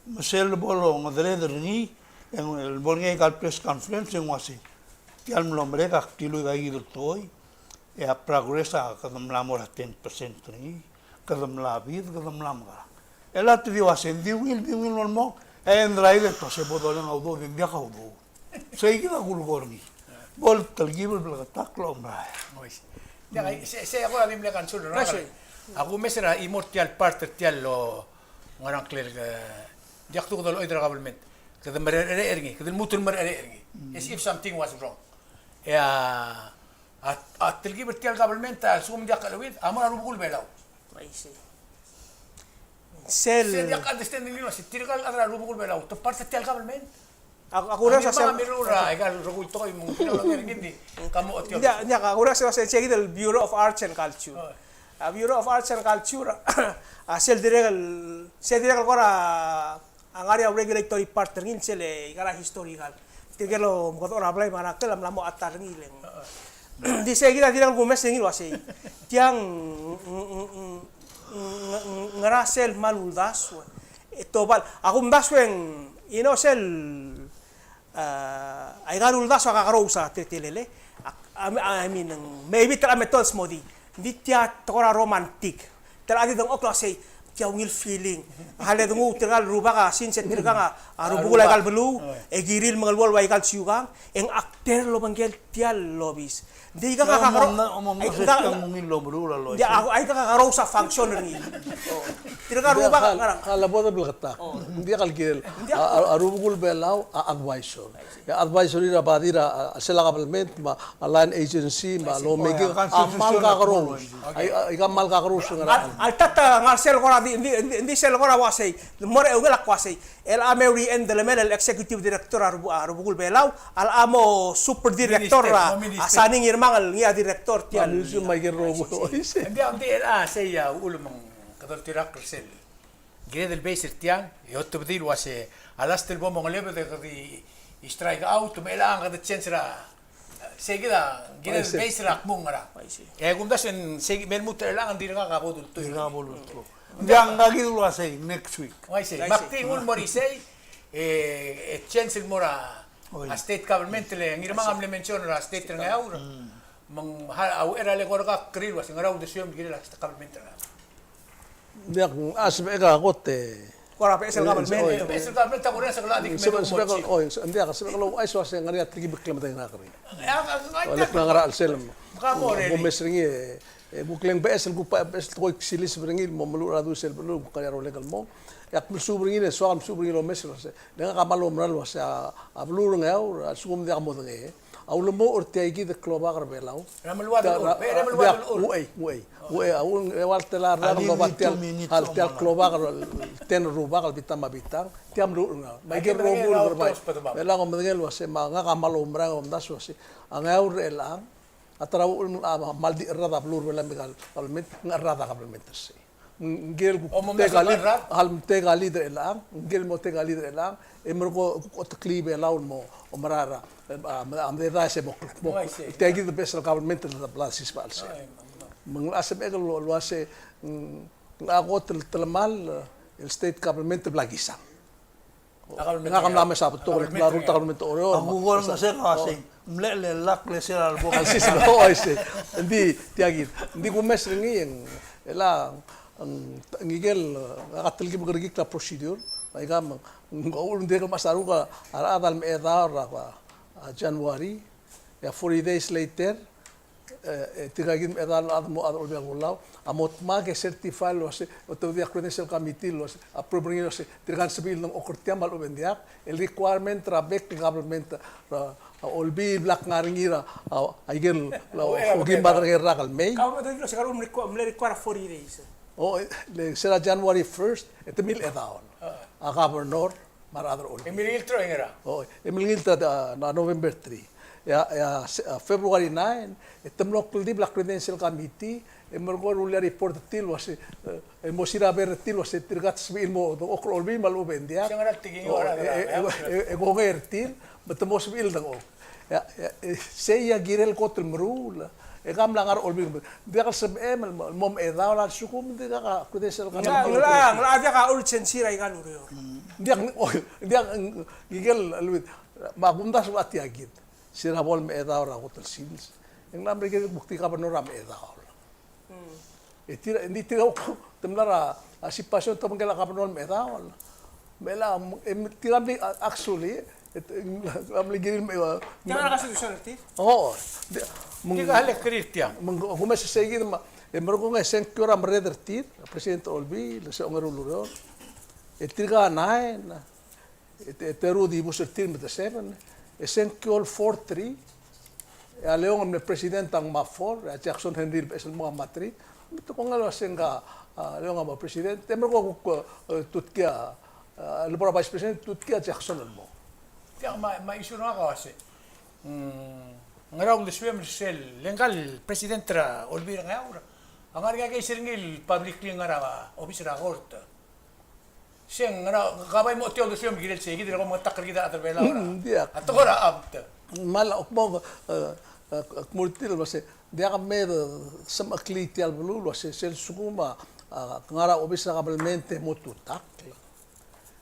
Me sel bo longedereder er ngii, e ng, el bo er ngii aika el press conference, e ng uasei, tia el mlo merek a kdilu aika kid el tekoi, e a progress a kede mla mo er a ten percent er ngii. Kede mla bid, kede mla mekerang. E le te di uasei, di ungil, di ungil el mo, e ng dirrek el uasei bo doleng a udoud, e ng diak a udoud. Sei kid a kulekoi er ngii. Bo le telkib el bleketakl el omerael. Oi. Diak, se, se a kora di mle concern er ngak. A kumes er a chimo er tia el part er tia el lo, ngerang kle, e, diak duk dolechoid er a government. Kede merereched er ngii, kede lmuut el merereched er ngii. As if something was wrong. E a A, a telkib er tia el government a lsekum ng diak el cheleuid, a mo er a rubekul Belau. I see. Sel, sel diak understanding er ngii el uasei, tirka el chad er a rubekul Belau, te part er tia el government. A, a kuk ureor sel, a mirruul er aika el rokui el tekoi me ng kmal er ngii di, ka mo otiol. Diak, diak, a kuk ureor sel, sel, sel kid el Bureau of Arts and Culture. Oh. A Bureau of Arts and Culture, a sel dirrek el, sel dirrek el kora a ngar er ngii a regulatory part er ngii el sel, e, ikal a historical. Tirke el omekedechor a blai me a ngar er ngii a mla mo a ta er ngii el ng. Di sei kid a dirrek el kumes er ngii el uasei, tiang, ng, ng, ngera sel kmal uldasu. E tobal, a kumdasu e ng, You know, sel, a, aika el uldasu a kakerous a teletelel. A, a, I mean, ng, maybe te mla me told smodii. Ng di tia tekoi er a romantic. Te mla di dengchokl el uasei, tia ungil feeling. A le denguu tirka el rubak a since e tirkang a, a rubekul aika el beluu, e kirir el mengeluolu aika el siukang, e ng akter el obengkel tia el obis. Ng di aika kakerous, ng di aika kakerous a function er ngii. Tirka el rubak a ngerang. A lebo de bleketakl. Ng diak el kirel. A, a, a rubekul Belau a advisor. E a advisory er a body er a, a, sel government, me a line agency, me a lawmaking, a kmal kakerous. Aika, aika kmal kakerous ngerang. Alta, a, ngar sel kora di, di, di, di sel kora uasei. Mo er a eungel a kmo uasei. El a me re-end el mei el executive director a rubu-, a rubekul Belau, a le mo super director a, a Sani Ngirmang el ngii a director tia el. Ng di, ng di, a, sei a ulemeng kedoltirakl er sel. Kired el base er tiang, e otobedii el uase, a last el bo mongelebed e kede strike out, me chelechang kede change er a, sei kid a, kired el base er a kmo ngerang. E kumdasu e sei kid me lmuut er chelechang, ng dirkak a bo dultui. Dirkak a bo dultui. Ng diak, ng kid el uasei, next week. Uaisei, me ak di nguu el mo er isei, e, e change el mo er a, a state government, le Ngirmang a mle mention er a state er a Ngeaur. Me ng, a uchei er a le kora kuk krir el uase ngera uldesuem el kirel a state government er a Ngeaur. Ng diak, a sebechek a kot e. Kora beches el government. Beches el government a kuk ngar er a sel kora dik me sebechek, oi, ng diak, sebechek el ouchais el uase ng ngar er ngii a telkib el klemedengei er ngak er ngii. Olek a ngar er a chelsel. Mo mes er ngii e, e kuk leng beches el kuk beches el tekoi el ksiliseb er ngii el mo meluchel er a dui sel beluu, kuk ngar er ngii a rolel el mong. E ak melsuub er ngii e soak el melsuub er ngii el omes el uase. Le ngak a kmal oumera el uase a, a beluu er a Ngeaur a lsekum ng diak modengei. A ulemuchel er tia kid el klobak er a Belau. Uchei, uchei. Uchei, a ua el tela el rak el oba tia el, tia el klobak el ten el rubak el bitang me a bitang. Tia a meluchel er ngak. Me aike el rokui el bai. Me chelechang e medengei el uase, me ngak a kmal oumera e omdasu el uase. A Ngeaur er chelechang a ta er a uchul me a kmal di cherrad a beluu er a Belau me a kabelment, ng cherrad a kabelment er sei. Ng kirel kuk tek a lead, a le tek a lead er chelechang, ng kirel mo tek a lead er chelechang, e merekong kuk oteklii Belau el mo, omerael er a, a, a, a, mededaes e mo kluk mo. Tia kid a beches el government el bla sisbal sel. Me ng locha sebechek el uase, ng locha kot el telemall el state government el bla kisang. Ngak a mla mesa betok el klaro el ta government er Oreor. A kuk ngesel a uasei, mle lak le sel a lebo. A sisbal, o, uaisei. Ng di, tia kid. Ng di kumes er ngii e ng, chelechang, ng, ngike el, ngak a telkib el kerekikl a procedure. Aika me ng, ng, ng dirrek el mesa a rokui a rechad a lemechedaol er a, a, January. E a forty days later, e, e, tirka kid el mechedaol el chad el mo chad er a Olbiil er a Kelulau a mo dmak e certify el uase, otobedii a credential committee el uase, approve er ngii el uase, tirka ng sebechir el dengchokl er tiang me a lechub e ng diak, el requirement er a bek el government er a, a Olbiil el bla kngar er ngii er a, a, aike el, a, okim a derengel rak el mei. Kau me dengei el uase kau mle requ-, mle require a forty days. O, e, le, se er a January first, e te mle chedaol a governor me a rechad er a Olbiil. E mle ngiltii er a, o, e mle ngiltii er a, a, November three. E a, e a, se-, a, February nine, e te mlo kldibel a credential committee, e merekong e rullii a report er tir el uase, e, e mo siraber er tir el uase tirka te sebechir el mo dengchokl er a Olbiil me a lechub e ng diak. O, e, e, e, e kongei er tir, me te mo sebechir el dengchokl. E a, e a, e, sei a kirel kot el meruul. E ke mla ngar er a Olbiil, ng diak el sebechem el mo, mo mechedaol a lsekum ng diak a credential. Ng locha, ng locha, ng locha diak a urgency er aika el ureor. Ng diak, o, ng diak, ng, ngike el, el, me a kumdasu a tia kid. Se er a bo lemechedaol er a kot el sils. E ng mla mle kirel kuk di governor a mechedaol. E tir, e ng di tir a, te mla er a, a, sipasiou te obengkel a governor el mechedaol. Me a, e, tir a mle, a, actually, e, e, a mle kirir el me, a, tia a constitution er tir? O, di, me ng, tir a le kirir tiang. Me ng, kumes er sei kid me, e merekong e sengkio er a merreder er tir, a president er a Olbiil, le se ongeru el ureor. E tirka a nine, e te, e te eru a dibus er tir me te seven, e sengkio el four three, e a Leon a mle president a ngmai a four, e a Jackson Henry el beches el mong a ngmai a three, me te kongei el uase ngka, a, Leon a mo president, e merekong e kuk, e, tutkii a, a, le bo er a vice president, tutkii a Jackson el mong. Tia me a, me a issue er ngak a uase, mm, ngera uldesuem er sel, le ngka el president er a Olbiil er a Ngeaur a ngar er ngii a case er ngii el publicly ngar er a obis er a court. Se ng ngera, ka bai mo tia uldesuem el kirel sei kid el ko mengetakl er kid a rechad er a Belau er a, mm, diak, a tekoi er a amt. Me a lak mo, e, e, kmo er tir el uase, diak me de semecheklii tia el beluu el uase, sel lsekum a, a, ngar er a obis er a kabelment e mo tutakl.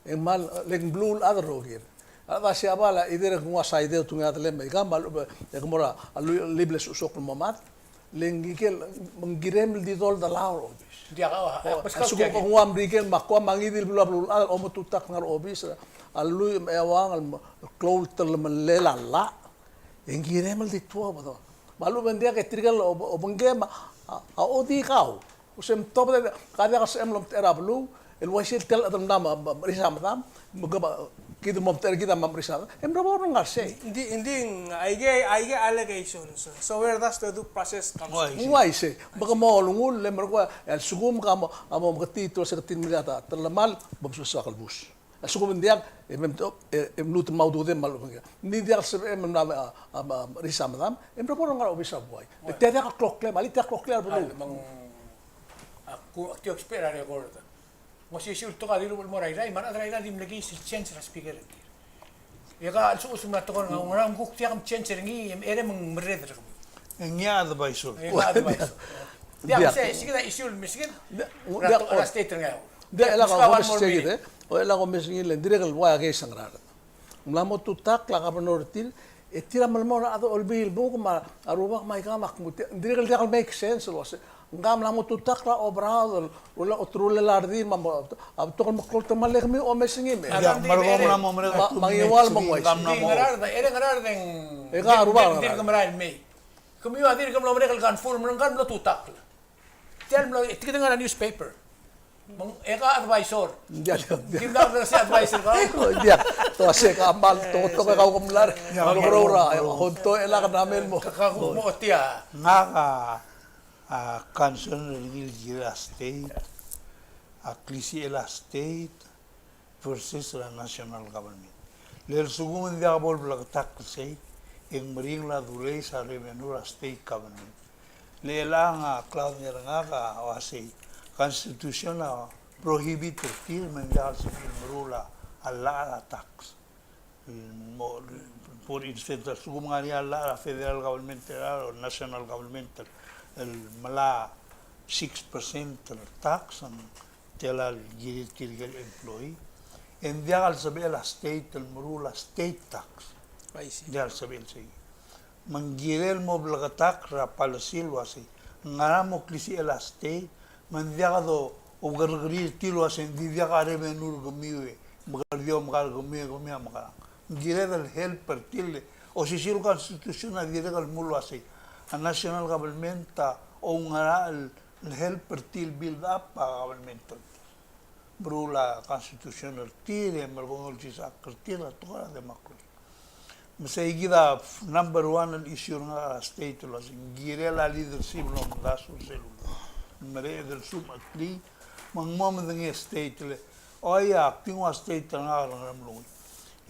E ng kmal, le ng beluulechad el rokir. A chad er a Siabal a dirrek el nguu a side e te nguu a delem, e kmal, e ke mo er a lluich el blil el sosok el mo mad. Le ng ikel, me ng kirem el di doldelau er a obis. Diak, a, a, a, a, lsekum ke nguu a Merikel me a kuk a ngii di el beluulechad el ometutakl el ngar er a obis, a lluich me a euang el klou el telemellel a llach. E ng kirem el di tuobed. Me a lechub e ng diak e tirke el ob-, obengkem a, a, a odi kau. Use mtobed e ka diak el sebechem el omtechei er a beluu el uaisei el tia el chad el mla me, me, mecheriis a medam, me ke, kid el mo omtechei er kid a me mecheriis a medam, e mera bo el ngar sei. Ng di, ng di, aike, aike allegations. So where does the due process come from? Ng uaisei. Me ke mo olengull, le merekong, e a lsekum ke mo, a mo meketii tia el se ke tir el meliat a telemall, bo msubes a kelebus. A lsekum ng diak, e mem-, e, e mluut el mo ududem me a lechub e ng diak. Ng di diak el sebechem el mla, a, a, a, mecheriis a medam, e mera bo el ngar er a obis er a buai. E tia diak el kloklem, alii, tia el kloklem a beluu. A, me ng, a, ku, ak di ousbech er a record. Ng osisiu el tekoi a dilu el mo er a Irrai, me a rechad er a Irrai a di mle kiis el change er a speaker er tir. E ka a lsekum ng mla tekoi er ngak, ng ngera me kuk diak mchange er ngii, e merem e ng merreder er kemiu. E ngii a advisor. E ngii a advisor. Diak, diak. Sei, sei kid a issue el meskid. Diak, er a, diak, er a state er ngii. Diak, e le ak omes er kid, e. O, e le ak omes er ngii le ng dirrek el ua case er a Ngaraard. Ng mla mo tutakl a governor er tir, e tir a melemolem er a chad er a Olbiil el buk me a rubak me aika me ak mo tia, ng dirrek el diak el make sense el uase, ngka a mla mo tutakl a oberaod el, el, oterulel a redil me a, a betok el meklou el temall, le kemiu omes er ngii me. Diak, merekong e mla mo merek a two minutes. Me a Ngiwal me ng uaisei. Di Ngaraard, e le Ngaraard e ng, e ka rubak, dirk merael el mei. Kemiu a dirk mlo merek el confirm er ngka el mlo tutakl. Tia el mlo, e tia kid a ngar er a newspaper. Me ng, e ka advisor. Diak, diak. Dimlak el se advisor ka. Diak, te uase ka kmal, te, te, te kau kemlar. Diak, diak. Kau kemlar, e, kau te, e lak a mei el mo. Ka, ka, kuk mo tia. Ngak a, a, concern er ngii el kirel a state, a klisichel a state, versus er a national government. Le a lsekum ng diak bo lebleketakl sei, e ng meringel a duleis a revenue er a state government. Le chelechang a klaodengei er ngak a uasei, constitution a prohibit er tir me ng diak el sebechir el meruul a llach er a tax. Mo, for instance, a lsekum ng ngar er ngii a llach er a federal government er a, o national government el, el melai a six percent el tax, ng tela el kirir tirke el employee. E ng diak el sebechel a state el meruul a state tax. I see. Ng diak el sebechel sei. Me ng kirel mo bleketakl er a policy el uasei, ngera mo klisichel a state, me ng diak do, okerrekeriil er tir el uasei, ng di diak a revenue er kemiu e, mekerreu, mekerreu kemiu, kemiu a mekerang. Ng kired el help er tir el, osisiu el constitution a dirrek el mle uasei, a national government a oungerachel el help er tir el build up a government er tir. Meruul a constitution er tir, e merekong e olsisechakl er tir a tekoi er a democracy. Me sei kid a number one el issue er ngak er a state el uasei, ng kirel a leadership el omdasu er sel ullel. Mereched el sumecheklii, me ng mo medengei a state el, oi, ak di nguu a state er ngak el Ngeremlengui.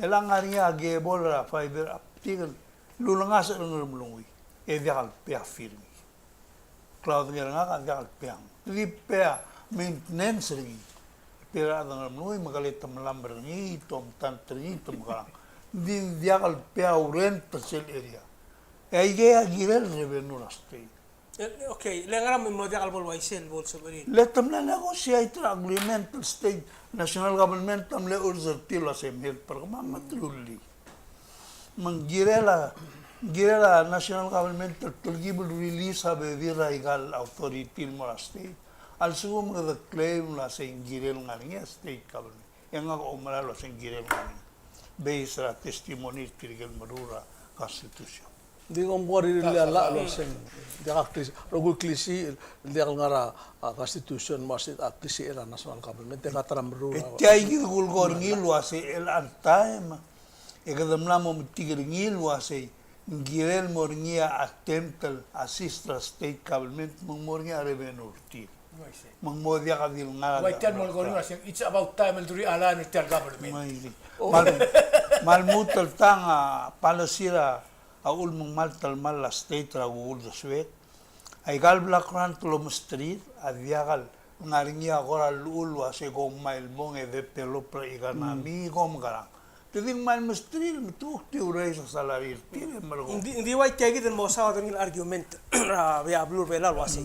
E le ng ngar er ngii a cable er a fiber optic el lulengasech er a Ngeremlengui. E diak el pay a fee er ngii. Klaodengei er ngak a diak el pay. Te di pay a maintenance er ngii. Pay er a rechad er a Ngeremlengui, me kele te melamber er ngii, te omtant er ngii, te mekerang. Ng di diak el pay a rent er sel area. E aikei a kirel revenue er a state. E, okay, le ngera me ng mo diak el bo el uaisei el bo el sebechir? Le te mla negotiate er a agreement el state, national government a mle urge er tir el uasei mei el program me te rullii. Me ng kirel a, ng kirel a national government el telkib el release a bebil er aika el authority el mo er a state. A lsekum e kede claim el uasei ng kirel ngar er ngii a state government. E ngak a oumera el uasei ng kirel ngar er ngii. Based er a testimony er tirke el meruul er a constitution. Ng di kom kuk rirellii a llach el uasei ng diak a klisi, rokui el klisichel, el diak el ngar er a, a, constitution me a state a klisichel a national government, e ka ta er a meruul. E tia kid kulekoi er ngii el uasei el antaem, e kede mla mo metik er ngii el uasei, ng kirel mo er ngii a attempt el assist er a state government, me ng mo er ngii a revenue er tir. Me ng mo diak a di el ngar er a. Uaisei, it's about time el duri align er tia el government. Uaisei. Me a lmuut el tang a policy er a uchul me ng kmal telemall a state er a kuk uldesuek. Aika el block grant el omesterir a diak el ngar er ngii a kora llechul el uasei kom kmal mong e develop er a economy, kom mekerang. Te di ng kmal mesterir, me te kuk di raise a salary er tir e merekong. Ng di, ng di ua tia kid el mo saod er ngii el argument er a bia beluu er a Belau el uasei.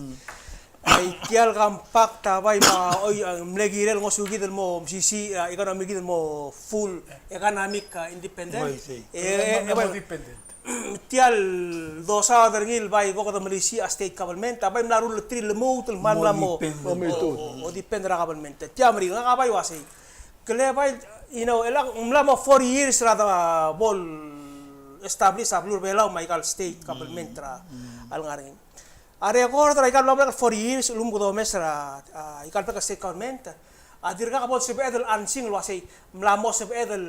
Tia el compact a bai me a, oi, a, mle kirel ngosukid el mo mesisiich, a, economy kid el mo full economic, a, independent. Oi, sei. E, e, e, bai, tia el dosaod er ngii el bai kuk de melisiich a state government, a bai mla rullterir el lmuut el kmal mla mo, o, o, o depend er a government. Tia meringel, ngak a bai uasei. Kele bai, you know, el mla mo forty years er a de bo el establish a beluu er a Belau me aika el state government er a lengar er ngii. A record er aika el mla mo forty years el kuk domes er a, a, aika el bek el state government, a dirkak bo el sebeched el ansing el uasei, mla mo sebeched el,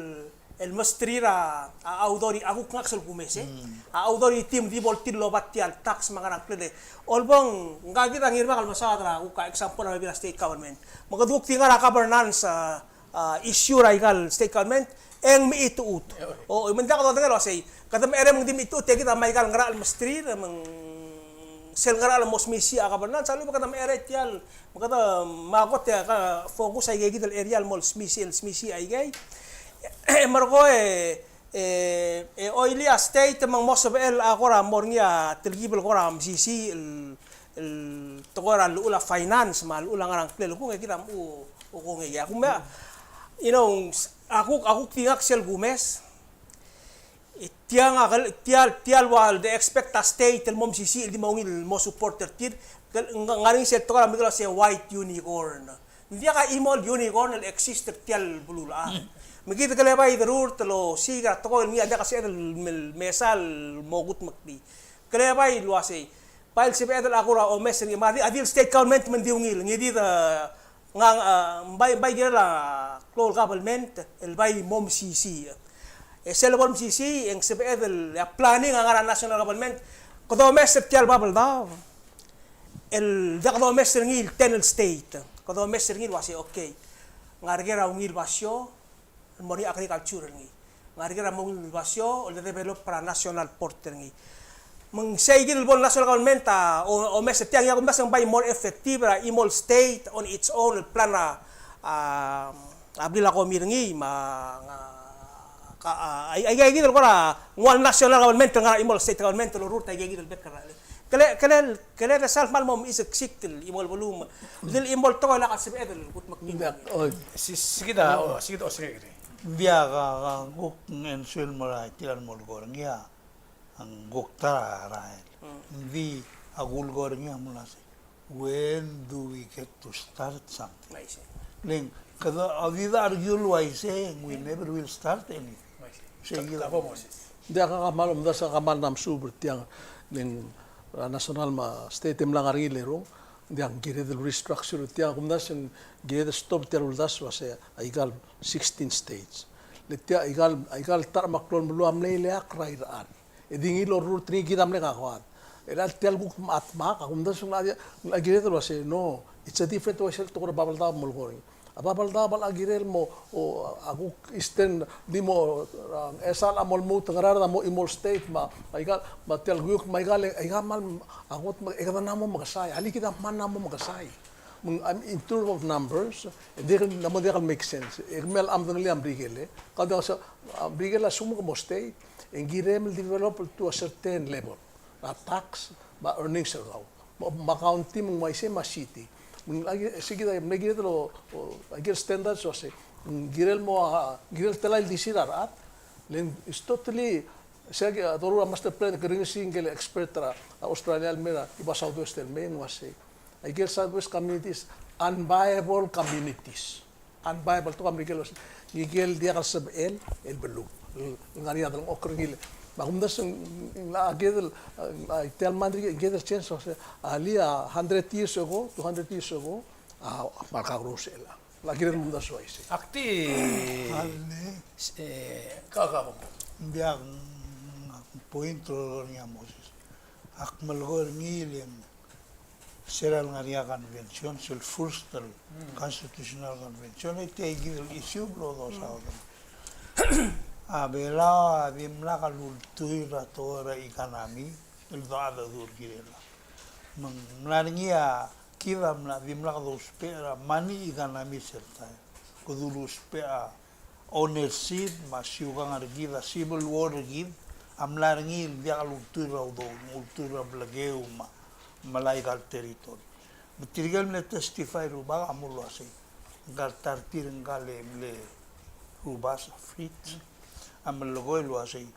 el mesterir a, a, authority, a kuk ngak sel kumes, e. A authority me di bo el tir el oba tia el tax me a ngerang, klele. Olbong, ngka kid a ngii el bek el mesaod er a kuk example er a bebil er a state government. Me kede kuk di ngar er a governance, a, a, issue er aika el state government, e ng mechitechut. O, me ng diak dodengei el uasei, kede mecherei me ng di mechitechut e kid a mei aika el ngerachel el mesterir, me ng sel ngerachel el mo smisichii a governance, a lechub e kede mecherei tia el, me kede me a kot e ka focus aike kid el area el mo smisichii, el smisichii aikei. E merekong e, e, e oilii a state me ng mo sebechel a kora mo er ngii a telkib el kora mesisiich el el tekoi er a llechul a finance me a llechul a ngerang, klele kung e kid a mo, o kung e ia. Kung mei, you know, a kuk, a kuk di ngak sel kumes. E tiang a kel, tia, tia el ua de expect a state el mo mesisiich el di mo ungil el mo support er tir. Kel, ng, ngar er ngii sel tekoi er a Merikel el uasei white unicorn. Ng diak a chimo el unicorn el exist er tia el beluulechad. Me kid kele bai derurt el osiik er a tekoi el ngii a diak a sebeched el mesa el mo kutmeklii. Kele bai el uasei. Bai el sebeched el a kora omes er ngii, me a di, a di el state government me ng di ungil, ngii di de, ngang, a, bai, bai kirel a klou el government el bai mo mesisiich. E sel bo el mesisiich, e ng sebeched el, a planning a ngar er a national government, kede omes er tia el Babeldaob. El diak domes er ngii el ten el state. Kede omes er ngii el uasei, okay. Ngar er ker a ungil basio, el mo er ngii a agriculture er ngii. Ngar er ker a mo ungil basio, el de develop er a national port er ngii. Me ng sei kid el bo el national government a, o, omes er tiang, e a kumdasu e ng bai more effective er a chimo el state on its own el plan a, a, a blil a komi er ngii, me a, a, a, a, aika kid el kora nguu a national government el ngar er a chimo el state government el orurt aika kid el bek er a. Kele, kele, kele de sal kmal mo mechitechut el chimo el beluu me. Di el chimo el tekoi el lak a sebeched el kutmeklii. Ng diak, o. Si, si kid a, o, si kid a, o, si kid. Ng diak a, a, kuk ng answer el mo er a tia el mo el kora ngii a, ng kuk ta er a rael. Mm. Ng di a kuk el kora ngii a mla sei. When do we get to start something? I see. Le ng, kede, a di de argue el uaisei, we never will start anything. I see. Sei kid a. Ng diak a kmal, omdasu e kmal mla mesuub er tiang, le ng, a national me a state e mla ngar er ngii el erung, ng diak, ng kired el restructure er tiang, kumdasu e ng kired el stop tia el uldasu el uasei, aika el sixteen states. Le tia, aika el, aika el ta er a meklou el beluu a mle ileakl er a irechar. E di ngii el orurt er ngii kid a mle kakoad. E a tia el kuk dmak, a kumdasu e ng locha, locha kired el uasei, no, it's a different way sel tekoi er a Babeldaob el mo el kora ngii. A Babeldaob a locha kirel mo, o, a kuk Eastern, di mo, a, e sal a mo lmuut er a Ngaraard a mo chimo el state, me a, aika, me a tia el kuk, me aika, aika kmal, a kot me, e kede mla mo mekesai, alii kid a mla mo mekesai. Me ng, in terms of numbers, e ng diak el, ng mo diak el make sense. E kemiu a medengelii a Merikel, e. Kau diak a, a Merikel a lsekum ke mo state, e ng kirem el develop to a certain level. A tax, me a earnings er kau. Me a, me a county, me ng uaisei, me a city. Me ng, a, sei kid a, me ng kired el, o, aike el standards el uasei. Ng kirel mo, a, kirel telai el di sir a rechad. Le ng, it's totally, sei kid a, doruul a master plan, ke ringesii ngike el expert er a, a Australia el mei er a, Iba Southwest el mei, ng uasei. Aike el Southwest communities, unviable communities. Unviable, te kuk a Merikel el uasei, ngike el diak el sebechel el beluu. El ngar er ngii a delengchokl er ngii. Me a kumdasu e ng, ng, a kid el, a, tia el mle, kid el change, o sea, alii a hundred years ago, two hundred years ago, a, a kmal kakerous el. Locha kired el kumdasu el uaisei. Ak di. Alii. E, ka, ka, ka. Ng diak, ng point er ngii a Moses. Ak melekoi er ngii le ng se er a lengar er ngii a convention, sel first el constitutional convention, e tia kid el issue el blo dosaod. A Belau a dimlak lultuil er a tekoi er a economy el dosaod er a kirel. Me ng mla er ngii a kid a mla dimlak dousbech er a money economy sel taem. Kede uluusbech a ownership me a siukang er kid, a civil war er kid a mla er ngii el diak lultuil er a udoud, ng ultuil er a blekeu me a, me a aika el territory. Me tirke el mle testify rubak a mle uasei, ngka el ta er tir ngka el mle rubak a Fritz a melekoi el uasei,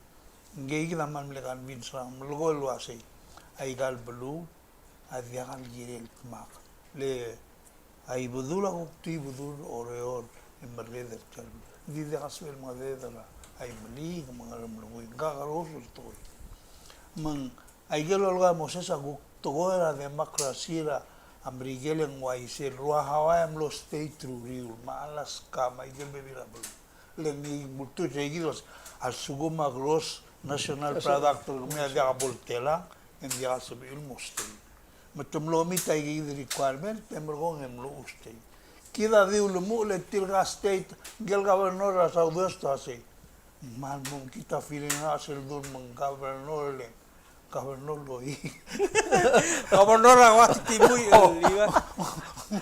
ngke kid a kmal mle convince er a melekoi el uasei, aika el beluu a diak el kirel el dmak. Le a Ibedul a kuk di Ibedul er a Oreor e merreder er tia el beluu. Ng di diak a sebechel el mengedecheduch er a Imeliik me a Ngeremlengui, ng kakerous el tekoi. Me ng aike el lolekoi a Moses a kuk tekoi er a democracy er a Merikel e ng uaisei el rua Hawaii a mlo state er a uriul, me a Alaska me aike el bebil er a beluu. Le ng di ultuil er seikid el uasei, a lsekum a gross national product er kemiu a diak bo el telang, e ng diak a sebechir el mo state. Me te mlo meet aike el requirement, te merekong e mlo state. Kid a di ulemuchel e tirka state, ngike el governor er a Southwest a sei, ng kmal mo mekngit a feeling er ngak sel dul me ng governor le Governor Loi. Governor a ua titimuich el iba.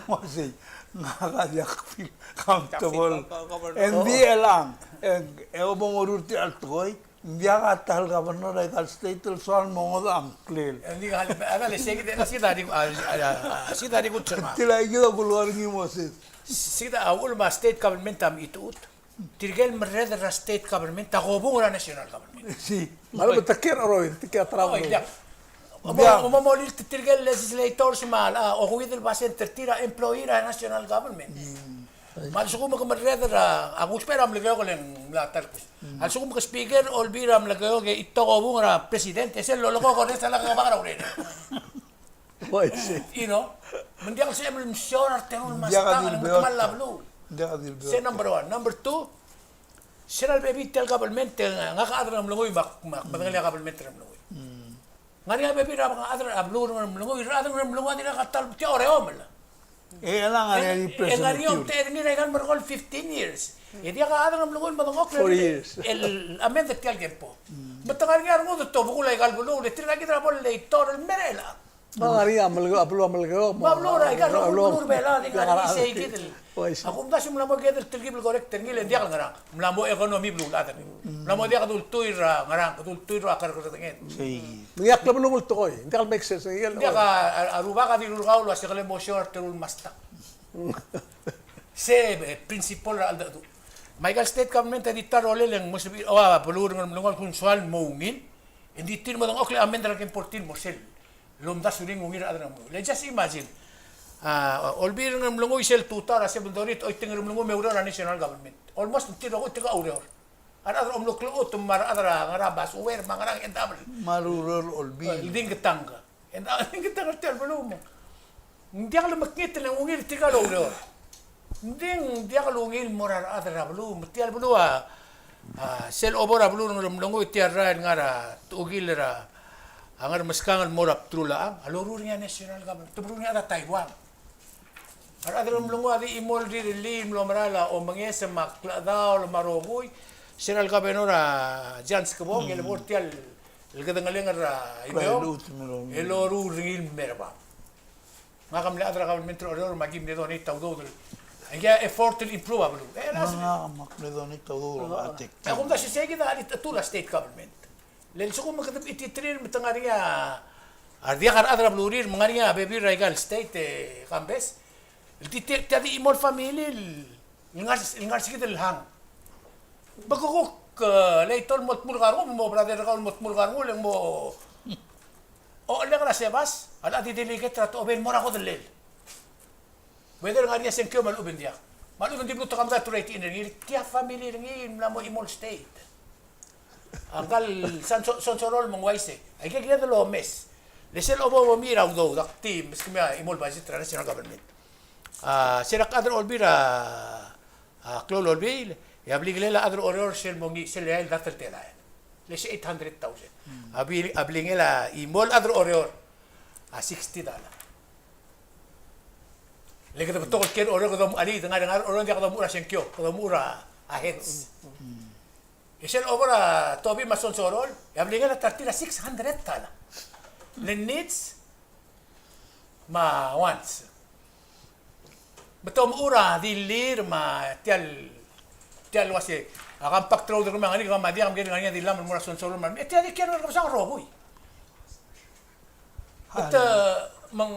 Uasei, ngak a diak feel comfortable. Governor. Ng di elechang, e ng, e bo moruul er tia el tekoi, ng diak a ta el governor er aika el state el soal mo ngodech a ngklel. Ng di ka, a, a, le sei kid, sei kid a di, a, a, a, sei kid a di kutserma. Tia kid a kulekoi er ngii Moses. Sei kid a uchul me a state government a mechitechut. Tirke el merreder er a state government a kobung er a national government. Si. Me a lebo tekoi er a oroid, tekoi er a travel. Oi, diak. Diak. Mo, mo, mo, mo, tirke el legislators me a, a, okeuid el basent er tir a employee er a national government. Mm. Me a lsekum ke merreder er a, a kusbech er a Melekeok e le ng mla ta el kuk. Mm. A lsekum ke speaker, Olbiil er a Melekeok e te kobung er a president, e sel lolekoi e ng sel lak kebang er a urerek. Uaisei. You know? Me ng diak el sebechem el mesiou er a reteru el mastang el metemall a beluu. Ng diak a di el beot. Ng diak a di el beot. Se number one. Number two, se er a lebebil tia el government, e ngak a chad er a Ngeremlengui me ak, me ak medengelii a government er a Ngeremlengui. Mm. Ng ngar er ngii a bebil er a chad er a beluu er a Ngeremlengui, er a chad er a Ngeremlengui a dirrek el ta el tia Oreomel. E, e ng ngar er ngii a representative. E ng ngar er ngii a omtechei er ngii er aika el merekong el fifteen years. E diak a chad er a Ngeremlengui el medengchokl el, el amend er tia el kempo. Mm. Me te ngar er ngii a rengud el tobekul aika el beluu, le tirka kid er a bo el legislator el mera el Me a ngar er ngii a Melekeok, a beluu er a Melekeok, me a beluu er a, aika el rokui el beluu er a Belau, a di ngar er ngii sei kid el. Uaisei. Ak omdasu e ng mla mo kired el telkib el correct er ngii le ng diak el ngerang. Ng mla mo economy beluulechad er ngii. Mm. Ng mla mo diak kede ultuil er a ngerang, kede ultuil er a kerrekerdenged. Sei kid. Ng diak el beluu el tekoi, ng diak el make sense, ng diak el. Ng diak a, a, a rubak a dilu er kau el uasei kele mo show er a teru el mastang. Se, e, principle er a cheldecheduch. Me aika el state government a di ta er a rolel e ng mo sebechir, o, a beluu er a Ngeremlengui a kuk soal mo ungil, e ng di tir mo dengchokl e amend er a kempo er tir el mo sel lomdasu er ngii a ungil er a chad er a Ngeremlengui. Le just imagine. A, Olbiil er a Ngeremlengui sel tutau er a seven thirty, te choitii a Ngeremlengui me oureor er a national government. Almost tir a rokui tirka a oureor. A rechad er a omlo klechut me a rechad er a ngar er a basuer me a ngerang e ng double. Me a loureor er a Olbiil. El di ngketangka. E ng, e ng di ngketangka er tia el beluu me ng diak lemekngit el ungil tirka el oureor. Ng di ng diak lungil el mo er a rechad er a beluu, me tia el beluu a, a, sel obo er a beluu er a Ngeremlengui, tia el rael el ngar er a techukil er a Ngermeskang el mo er a bdelul a chang, a loruul er ngii a national government, te meruul er ngii a chad er a Taiwan. A rechad er a Ngeremlengui a di chimo el rirellii el mlo merael a omenges me a klechedaol me a rokui, se er a le governor a John Skebong, e le bo er tia el kedengelengel er a Imeong, e loruul er ngii el mei er a bab. Ngak a mle chad er a government er a Oreor me aki mle donate a udoud el, aika effort el improve a beluu. E, ngak a mle donate a udoud el, e, kumdasu e sei kid a di ta el state government. Le lsekum e kede mechititerir me te ngar er ngii a, a diak a rechad er a belurir me ngar er ngii a bebil er aika el state, e, Kambes. El di, di, tia di chimo el family el ngar, ngar er sei kid el hang. Bekukuk, e, le ito el mo tmulk a rengul, mo brother er kau el mo tmulk a rengul, e ng mo ochellek er a Sebas, a locha di delegate er a Techobei el mo er a kodellel. Whether ngar er ngii a sengkio me a lechub e ng diak. Me a lechub e ng di bluut a kamdal tureiti er ngii, tia family er ngii el mla mo chimo el state. A ngka el Sonso-, Sonsorol me ng uaisei. Aike el kired el omes. Le sel obo, obo mei er a udoud, ak di meskemiu a chimo el budget er a national government. A, se er a chad er a Olbiil er a, a, klou el Olbiil, e a blingel a chad er a Oreor sel mo ngii, sel eai el dart el telael. Le se eight hundred thousand. Mm. A bli-, a blingel a chimo el chad er a Oreor a sixty dollar. Le kede betok el kiei er a Oreor, kede omuchel, e di ngar er a Oreor, ng diak kede omuchel er a sengkio, kede omuchel er a, a heads. Mm. E sel obo er a Tobi me a Sonsorol, e a blingel a ta er tir a six hundred dollar. Le needs me a wants. Me te omuchel er a dilu er a tia el, tia el uase, a compact road er kemiu a ngar er ngii, kemiu a diak, me ng ngar er ngii a dilu el mo er a Sonsorol me a, e tia di kiei er a Ngerkebesang el rokui. Te, me ng,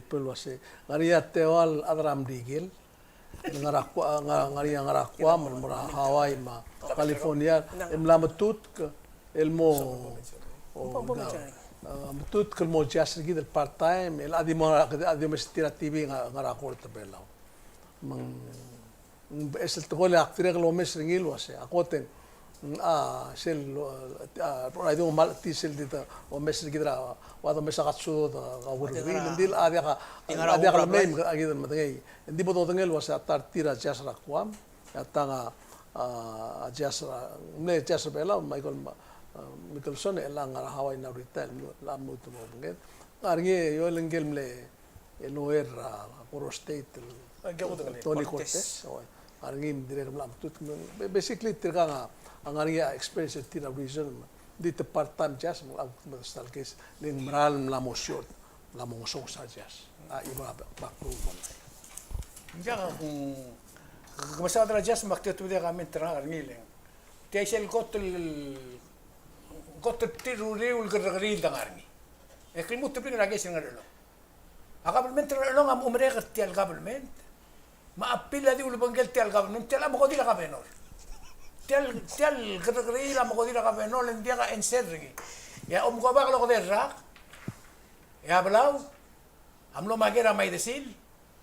April el uasei, ngar er ngii a teua el chad er a Merikel, ngar er a Gua-, ngar, ngar er ngii a ngar er a Guam, el mo er a Hawaii me a California, el mla metutk el mo, o, o, ngar, a, metutk el mo judge er kid el part-time, el a di mo, a di omes er tir a T V ngar, ngar er a kort er a Belau. Me ng Ng beches el tekoi el ak dirrek el omes er ngii el uase a kot e ng, a, sel, a, a, a, a, sel di ta omes er kid er a, ua domes a katsudod a urerir, ng di a diak a, a diak lemei me a kid el medengei. Ng di bo dodengei el uase a ta er tir a judge er a Guam, e a tang a, a, judge er a, mle judge er a Belau, Michael, a, Mickelson, e chelechang a ngar er a Hawaii now retired, el mlo, el mlo lmuut el mo obengked. Ngar er ngii e Joel, ngike el mle, e, lawyer er a Koror State el, Tony Cortez. Cortez. Oi. Ngar er ngii me dirrek el mla metutk, me, ba-, basically tirkang a, a ngar er ngii a experience er tir a reason, me ng di te part-time judge, me ng mla kuk me stal case, le ng mera el mla mo short, mla mo ngesonges a judge. A, Ibar, back to you. Ng diak, mm, ke mesaod er a judge me ak di otobedii a comment er ngak er ngii el, tia isel kot el, kot el tir uriul el kerrekeriil a ngar er ngii. E ke lmuut el bring er a case er a Ngerchelong. A government er a Ngerchelong a mo merek er tia el government. Me a appeal a di ulebengkel tia el government, tia el a mekodir a governor. Tia el, tia el kerrekeriil a mekodir a governor, le ng diak a answer er ngii. E a omko bak el okedei el rak, e a Belau a mlo maker a Maidesil,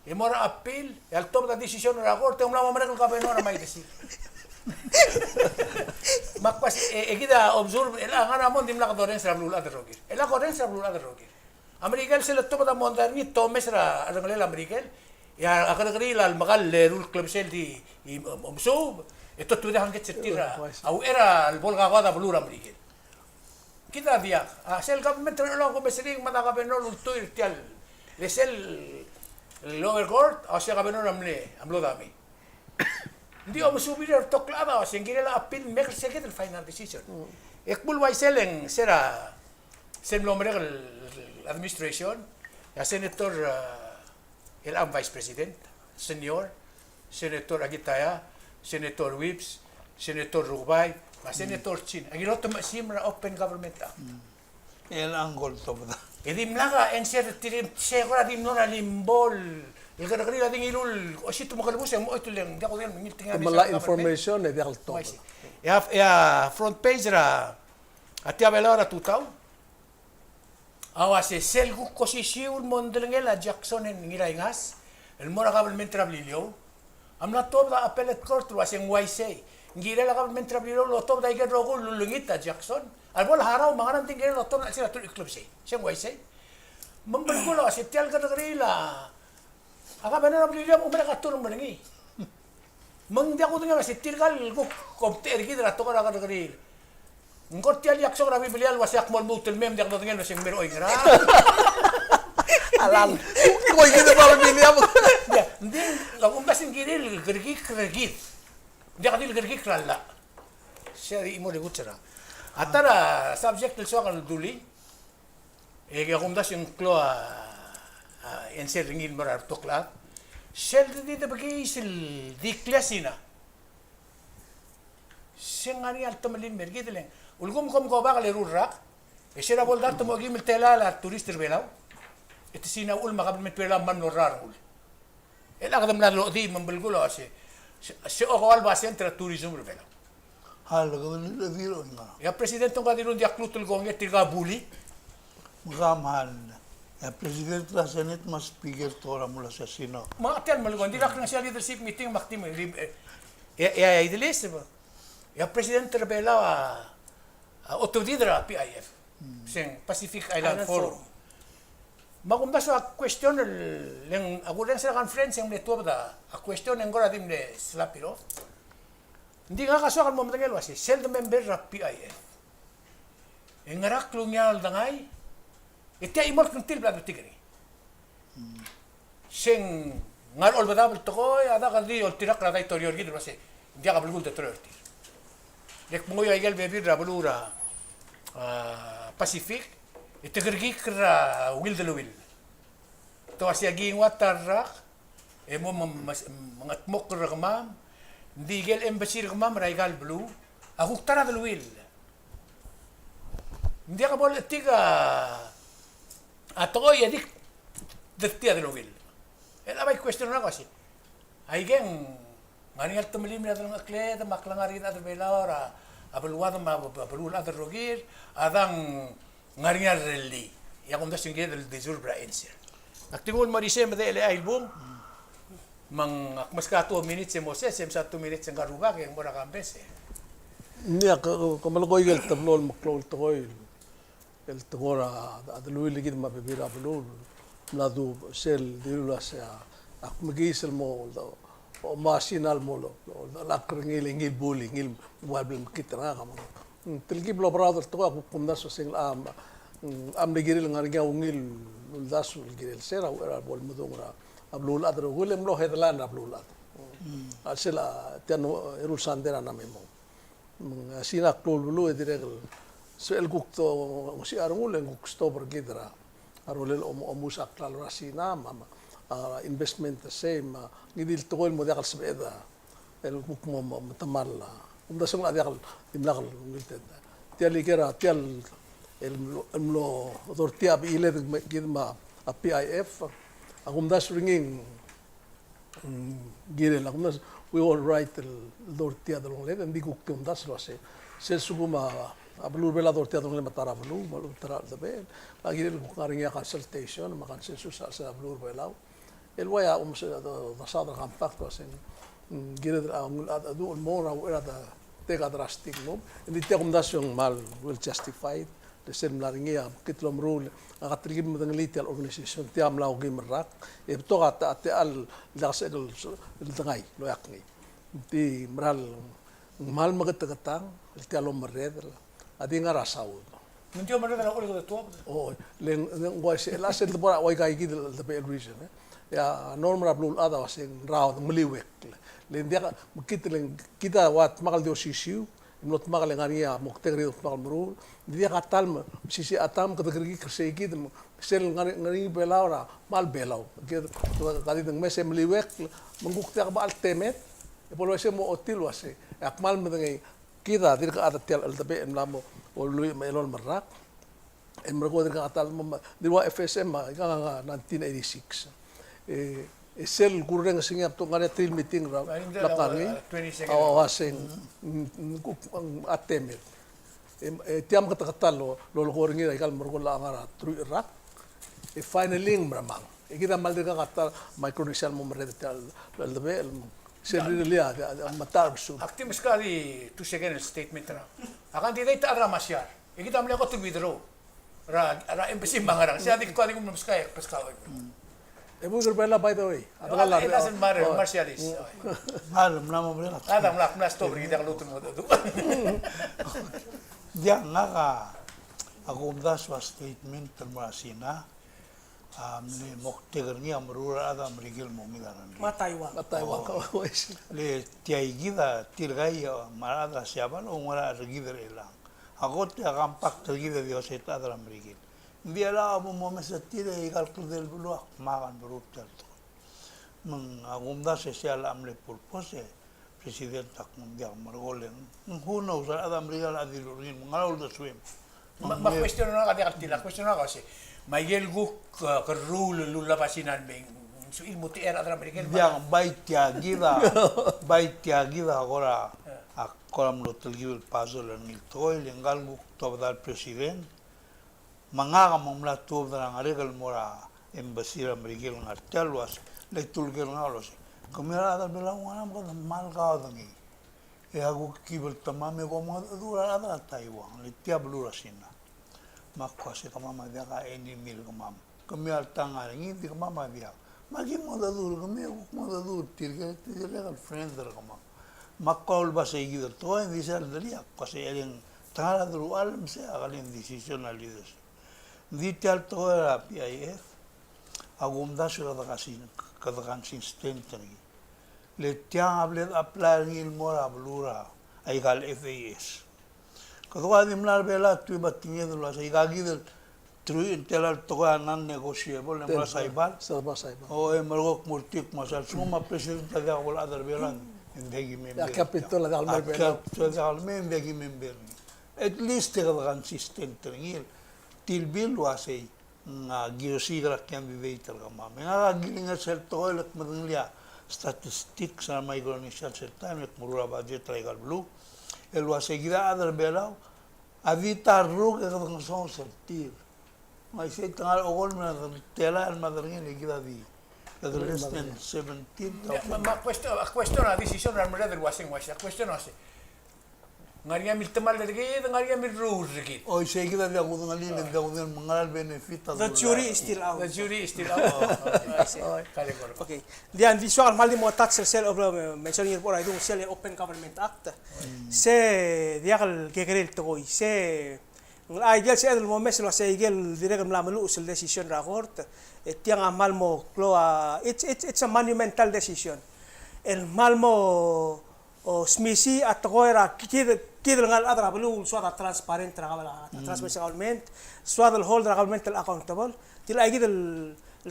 e mo er a appeal, e a letobed a decision er a court, e ng mla mo merek el governor a Maidesil. Me ak uase, e, e kid a observe, e le a ngar er a mong, dimlak dorrenges er a beluulechad el rokir. E le a korrenges er a beluulechad el rokir. A Merikel sel letobed a mondai er ngii, te omes er a, a rengelekel a Merikel, e a, a kerrekeriil a lemekall el eru el klebesei el di, i, omesuub, e te otobedii a hangkets er tir a, a uchei er a lebo el kakoad a beluu er a Merikel. Kid a diak, a sel government er a Ngerchelong a kumes er ngii, me a governor a ultuil er tia el, le sel lower court, a uase a governor a mle, a mlo dami. Ng di omesuub er a rebetok el chad a uase ng kirel a appeal el mei er se kid el final decision. Mm. E kmo el uaisei e ng se er a, sel mlo merek el administration, e a senator, a, el a Vice President, senior, Senator Akitaya, Senator Whipps, Senator Rukebai, me a Senator Chin. A kired el otemechesimer a Open Government Act. Mm. E le ng ko el tobed a. E dimlak a answer er tir e se kora di mlo er a limbo el kerrekeriil a di ngiluu el osiik me a kelebus e ng mo choit el ng diak kudengei el ngii el tekingel a information e diak el tobed. E a, e a front page er a, a Tia Belau er a tutau a uase sel kuk osisiu el mo medelengel a Jackson Ngiraingas el mo er a kabelment er a Beliliou a mla tuobed a appellate court el uase ng uaisei. Ng kirel a kabelment er a Beliliou el otobed a ikel rokui el ulengit a Jackson. A lebo el harau me a ngerang, ng di ng kirel el otobed a chelsel a teruich el klebesei. Se ng uaisei. Me ng belkul a uase tia el kerrekeriil a, a kabelment er a Beliliou a mo merek a term er ngii. Me ng diak kudengei el uase tirka el kuk omtechei er kid er a tekoi er a kerrekeriil. Ng kora tia el iaksok er a Biblia el uase ak mo lmuut el mei me ng diak dodengei el uase ng mei er oingerang. Alal. Ng kora kid er a Biblia. Ng di, ng di, a kumdasu e ng kirir el kerekikl er kid. Ng diak di el kerekikl er a llach. Sei a di chimo el ikuts er a. A ta er a subject el soak el dulii. E a kumdasu e ng klou a, a, answer er ngii el mo er a rebetok el chad. Sel di, di, di bekiis el di klesiina. Se ng ngar er ngii a letemelim er kid el, ulekum kom ko bak el eru el rak, e se er a bo el dart e mo okeim el telael a tourist er Belau, e te signify a uchul me a kabelment er Belau a mla mo er a rengul. E le kede mla lochedii me ng belkul a uase, se, se okeua el basent er a tourism er Belau. Hal, kede di, di, di, di, e a president ng ko a dilu ng diak kluut el kongei er tirka el bully. Me kmal. E a president er a Senate me a speaker, te kora mla sasino. Me a tia el melekoi, ng dirkak el ngar er ngii a leadership meeting me ak di me, e, e, e, Idiliseb. E a president er Belau a, a otobedid er a P I F. Hmm. Se ng Pacific Island Forum. Me a kumdasu a question el, le ng, a kurrenges er a conference e ng mle tuobed a, a question e ng kora di mle slap it off. Ng di ngak a soak el mo medengei el uase, sel de member er a P I F, e ngera klungiaol el dengai, e tia chimo el kngtil el bla debetik er ngii. Se ng ngar er a olbedab el tekoi, a dak di oltirakl er a daitorio er kid el uase, ng diak a belkul a daitorio er tir. Le kmo ng oia ikel bebil er a beluu er a, a, Pacific, e te kerekikl er a ungil deleuill. Te uase a ki nguu a ta el rak, e mo me, me, mengetmokl er kemam, ng di ikel embassy er kemam er aika el beluu a kuk ta er a deleuill. Ng diak bo lechetik a, a tekoi e dik dertii a deleuill. E le a bai question er ngak a uase, aike ng ngar er ngii a letemelim er a delengchekledem me a klengar er kid el chad er Belau er a, a beluad me a, a beluulechad el rokir, a dang ngar er ngii a rellii. E a kumdasu e ng kired el deserve er a answer. Ak di nguu el mo er isei me de chelechang el bung. Me ng ak meskau a two minutes e Moses, e msa two minutes e ng rubak e ng mo er a kambes e. Ng diak, ke, ke melekoi el teblo el meklou el tekoi el tekoi er a deleuill er kid me a bebil er a beluu el mla du sel dilu el uasei ak mekiis el mo, o, mo er a Sina el mo, lo, lo, lo, lak er ngii el ngii el buil, ngii el ua el bla mekngit er ngak a mo. Mm, telkib el oberaod el tekoi a kuk kumdasu el uasei ng, a, mm, a mle kirel ngar er ngii a ungil uldasu el kirel se er a uchei er a bo lemedung er a beluulechad el rokui el mlo headline er a beluulechad. Mm. A sel a tia el eru el sandei er a mla me mong. Mm, a Sina a klou el beluu e dirrek el, se el kuk to, ng osiik a rengul e ng kuk stop er kid er a rolel om-, omuus a klalo er a Sina, me a, me a, a, investment er sei, me a, ngii di el tekoi el mo diak el sebeched a el kuk mo, mo, mo metemall a. Kumdasu ng locha diak el dimlak el ungil ted. Tia el ikel er a, tia el, el mlo, el mlo dor tia a bechiled kid me a, a P I F. A kumdasu er ngii, mm, kirel a kumdasu, we all right el dor tia delongeled, e ng di kuk di kumdasu el uasei. Sel lsekum a, a beluu er a Belau a dor tia delongeled me a ta er a beluu, me a lechub e ta er a cheldebechel. A kirel kuk ngar er ngii a consultation, me a consensus a chelsel a beluu er a Belau. El uai a omes a do, dosaod er a compact el uasei, mm, kired el a ungil a, a du el mo er a uchei er a de take a drastic move. Ng di tia kumdasu e ng kmal well justified. Le sel mla er ngii a mekngit el omeruul, ngak a telkib el medengelii tia el organization, tia a mla okeim el rak. E betok a ta, tia el diak sel, el dengai el oeak ngii. Ng di mera el ng kmal meketeketang el tia el omerreder a di ngar er a saud. Ng di omerreder a uchul e kede tuobed. O, le ng, le ng uaisei, el a sel debo er a uaika kid el cheldebechel el reason, e. E a norm er a beluulechad a uasei ng raod, ng meliuekl. Le ng diak, me kid le ng, kid a ua dmak el di osisiu, e mlo dmak el ngar er ngii a moktek er ngii el dmak el meruul. Ng di diak a ta el me, mesisiich a ta el me kede kerekikl er sei kid, me sel ngar, ngar er ngii a Belau er a kmal Belau. Kid, ka di dengmes e meliuekl, me ng kuk diak bo el temed, e bo el uaisei mo ochotii el uasei. E ak kmal medengei, kid a dirk a chad er tia el cheldebechel el mla mo, o lluich me a elolem el rak. E merekong e dirk a ta el mo, me, di ua F S M a, ika ngak a nineteen eighty-six. E, e sel kurrenges er ngii a betok ngar er ngii a three meeting er a, a, lak ngar er ngii. Twenty second. A, a, uasei, mm, mm, kuk, mm, a temed. E, e tia a meketeketang el lo, lolekoi er ngii er a ika el merekong el ngar er a truich el rak. E finally ng meremang. E kid a kmal dirkak a ta el Micronesia el mo merreder er tia el, el cheldebechel, sel rirellii a, a, a meta er a besul. Ak di meskau a di two second statement er a. A candidate a chad er a Marshall. E kid a mle kot el withdraw er a, er a embassy me a ngerang. Sei a di kuk a di kuk meskau, meskau. E bo er a Belau, by the way. A, it doesn't matter, Marshall is. Mla, mla mo mereng. A, mla, mla stop er kid a lmuut el mo dedu. Diak, ngak a, a kumdasu a statement el mo er a Sina. A mle moktek er ngii a meruul a rechad er a Merikel el mo mei er a rengrir. Me a Taiwan. Me a Taiwan. O, le tia kid a tirka el, me a rechad er a Siabal a oungerachel er kid er chelechang. A kot e a compact er kid a di ua se a chad er a Merikel. Ng di chelechang a bo momes er tir e ika el kldei el beluu a kmal meruul tia el tekoi. Me ng a kumdasu e sei a mle purpose e President a kmo ng diak, merekong e ng, who knows, a rechad er a Merikel a dilu er ngii, me ng ngar er a uldesuem. Me a question er ngak a diak el tir, a question er ngak a uasei, me aike el kuk, e, kerruul el lulab a Sina el mei, ng sebechir el mo techei a rechad er a Merikel? Diak, bai tia kid a, bai tia kid a kora, a kora mlo telkib el puzzle er ngii el tekoi, le ngka el kuk tuobed el President, me ngak me ng mla tuobed er a ngerek el mo er a embassy er a Merikel el ngar tia el uasei, le te uleker er ngak el uasei, kemiu a rechad er a Belau a ngera me kede kmal kaodengei? E a kuk kibel temam e kom mengedecheduch er a rechad er a Taiwan, le tia beluu er a Sina. Me ak uasei, kemam a diak a enemy er kemam. Kemiu a le ta ngar er ngii, di kemam a diak. Me aki mengedecheduch er kemiu, e kuk mengedecheduch er tirke, tirke el friend er kemam. Me ak kora ulebasei kid el tekoi, e ng di sel delii, ak uasei, e le ng te ngar er a deruchall me sei a kmal decision a leadership. Ng di tia el tekoi er a P I F, a kumdasu e kede consi-, kede consistent er ngii. Le tiang a bla de apply er ngii el mo er a beluu er a, aika el F A S. Kede kuk di mla er a Belau a tuib a tinged el uasei, aika kid el truich el tela el tekoi a non-negotiable, e mo er a Saipan. Saipan, Saipan. O, e merekong e kmo er tir me a sel lsekum a president a diak bo el chad er a Belau, e ng diak ki member. A capital a diak el mei er a Belau. A capital a diak el mei, e ng diak ki member. At least e kede consistent er ngii el tilbir el uasei, ng kirosiik er a candidate er kemam. E ngak a kiling er sel tekoi el kmedengelii a statistics er a Micronesia sel taem el kmeruul a budget er aika el beluu. El uasei kid a chad er a Belau a di ta el rokui e kede ngesonges er tir. Me isei te ngar er a okolem el telael me a derengel e kid a di Kede less than seventeen thousand. Me, me a question, a question a decision er a remerreder el uaseng, uaisei, a question a uasei. Ng ngar er ngii a miltemall er kid, ng ngar er ngii a milruul er kid. Oi, sei kid a diak kudengelii, ng diak kudengelii, me ng ngera el benefit a. The jury is still out. The jury is still out. Oh, okay. Oi. Kale kora. Okay. Ng di, ng di soak el kmal di mo touch er sel, eh, mention er a bo er a idung sel Open Government Act. Mm. Se diak el kekerei el tekoi. Se ng locha ikel sebeched el momes el uasei ikel dirrek el mla meluches el decision er a court, e tiang a kmal mo klou a, it's, it's, it's a monumental decision. El kmal mo, o, smisichii a tekoi er a kid, kid el ngar er a rechad er a beluu el soad a transparent er a, a transparency er a government, soad el hold er a government el accountable. Tia kid el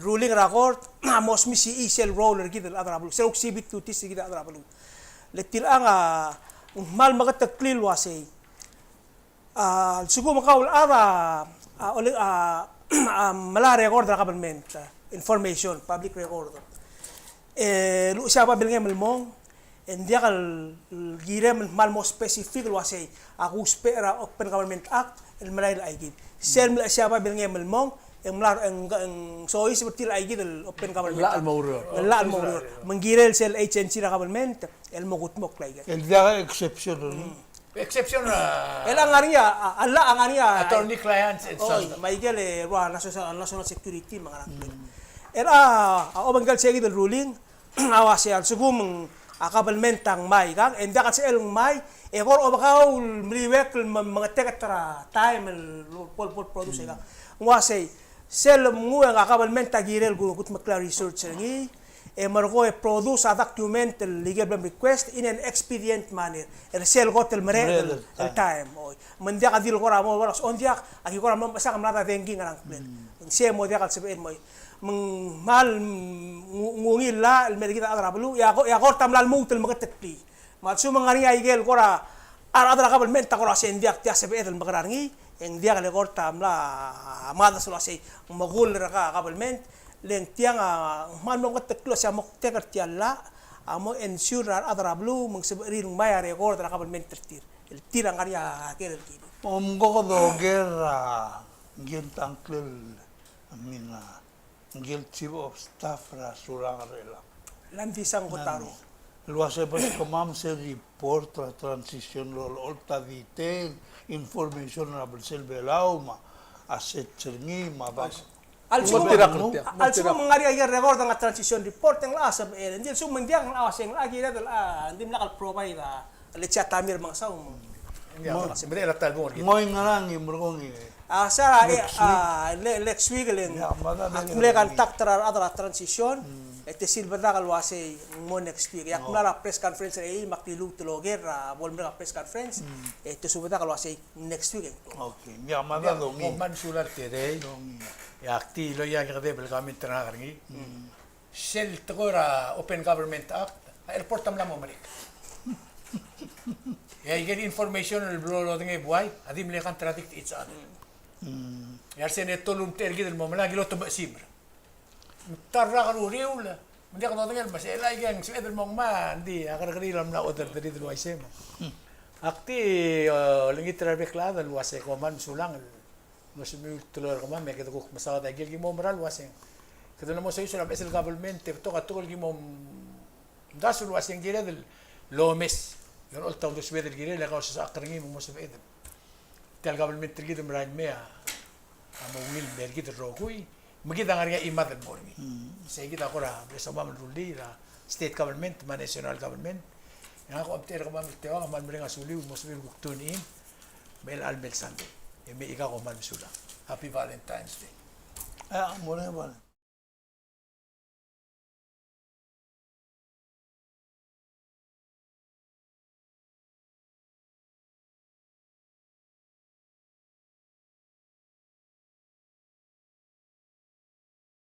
ruling er a court a mo smisichii sel role er kid el chad er a beluu, sel civic duties er kid el chad er a beluu. Le tiang a kmal meketeklii el uasei a lsekum kau el chad a, a, ole-, a, a melai a record er a government, a, information, public record. E luchesii a babilngem el mong, e ng diak el kirem el kmal mo specific el uasei, a kusbech er a Open Government Act el melai el aikid. Sel mluchesii a babilngem el mong, e ng mla, e ng, e ng soiseb er tir el aikid el Open Government Act. Llach el mo oureor. Llach el mo oureor. Me ng kirel sel agency er a government el mo kudmokl aikel. El diak a exception er ngii. Mm. Exception er a. El a ngar er ngii a, a, a llach a ngar er ngii a attorney clients and, oi, sons. Me aikel, e, ua national, national security me a ngerang. Mm. El a, a obengkel sei kid el ruling a uasei a lsekum a government a ngmai kang, e ng diak el sebechel ngmai, e kora obekau el meliuekl el me-, mengeteket er a taem el bo, bo, bo produce kang. Ng uasei, sel mnguu e ng a government a kirel ku-, kudmeklii a research er ngii, e merekong e produce a document el ikel bla mrequest in an expedient manner. Er sel kot el mereched el, el taem. Oi. Me ng diak a di le kora mo, kora, o ng diak, aki kora mo mechesang a mlad a dengki a ngerang. Mm. Ng sei mo diak el sebechel el mo. Me ng kmal, mm, ng-, ng ungil el llach el mer kid a chad er a beluu, e a ko-, e a court a mla lmuut el meketeklii. Me a lsekum ng ngar er ngii a ikel kora, a rechad er a government a kora uasei ng diak, tia sebeched el mekerang er ngii, e ng diak le court a mla mades el uasei ng mekull er a government, le ng tiang a kmal mo meketeklii el uasei a moktek er tia el llach a mo ensure er a rechad er a beluu me ng sebechir el ngmai a record er a government er tir. El tir a ngar er ngii a ker el kirel. Omko kede oker a ngii a ngklel, I mean, a ngii el chief of staff er a Surangel er chelechang. Landisang Kotaro. El uasei bo lsekum a mse report er a transition el olecholt a detail information er a belsel Belau me a assets er ngii me a bas. A lsekum, a lsekum ng ngar er ngii a record er a transition report e ng locha sebechel. Ng di a lsekum ng diak, ng locha uasei ng locha kired el, a, ng dimlak el provide a Alexia Tamir Mengesau. Ng di a sebechel a ta el bung er kid. Ngoi ngerang e merekong e. A, sa, e, next week, a, le-, next week le ng, a, mle contact er a rechad er a transition, e te silbedak el uasei ng mo next week. E ak mla er a press conference er a, e me ak liluut el oker er a bo lemerek a press conference, e te silbedak el uasei next week e ng. Okay, ng diak mada dongii. Kom kmal mesulang el tedei. Dongii. E ak di loia ngii a kedeb el comment er ngak er ngii. Sel tekoi er a Open Government Act, a airport a mla mo merek. E a ikel information el blo lodengei e buai a di mle contradict each other. Mm. E a lsei e te ulemtechei er kid el mo melai, aki lotemechesim er. Me ta el rak er a uriul, me ng diak dodengei el mesei, e le aike ng sebeched el mo ngmai, ng di a kerrekeriil a mla oderderid el uaisei me. Ak di, e, olengit er a rebek el chad el uasei kom kmal mesulang el mlo semiu el teloi er kemam, me kede kuk mesaod a ikel ki mo mera el uaseng. Kede mlo soiseb er a beches el government, e betok a tekoi el ki mo mdasu el uaseng kired el omes. E olecholt a uldesued el kirel, e kau sosechakl er ngii me ng mo sebeched. Tia el government er kid el merael mei a mo ungil el mer kid el rokui, me kid a ngar er ngii a chimad el mo er ngii. Mm. Sei kid a kora bless a kemam el rullii er a state government me a national government. E ngak a omtechei er kemam el teuang, kmal mereng a suliu el mo sebechir el kuk tune in. Me chelecha el mei el Sunday. E mei ikang, kom kmal mesulang. Happy Valentine's Day. A, mo er ngii a Valentine.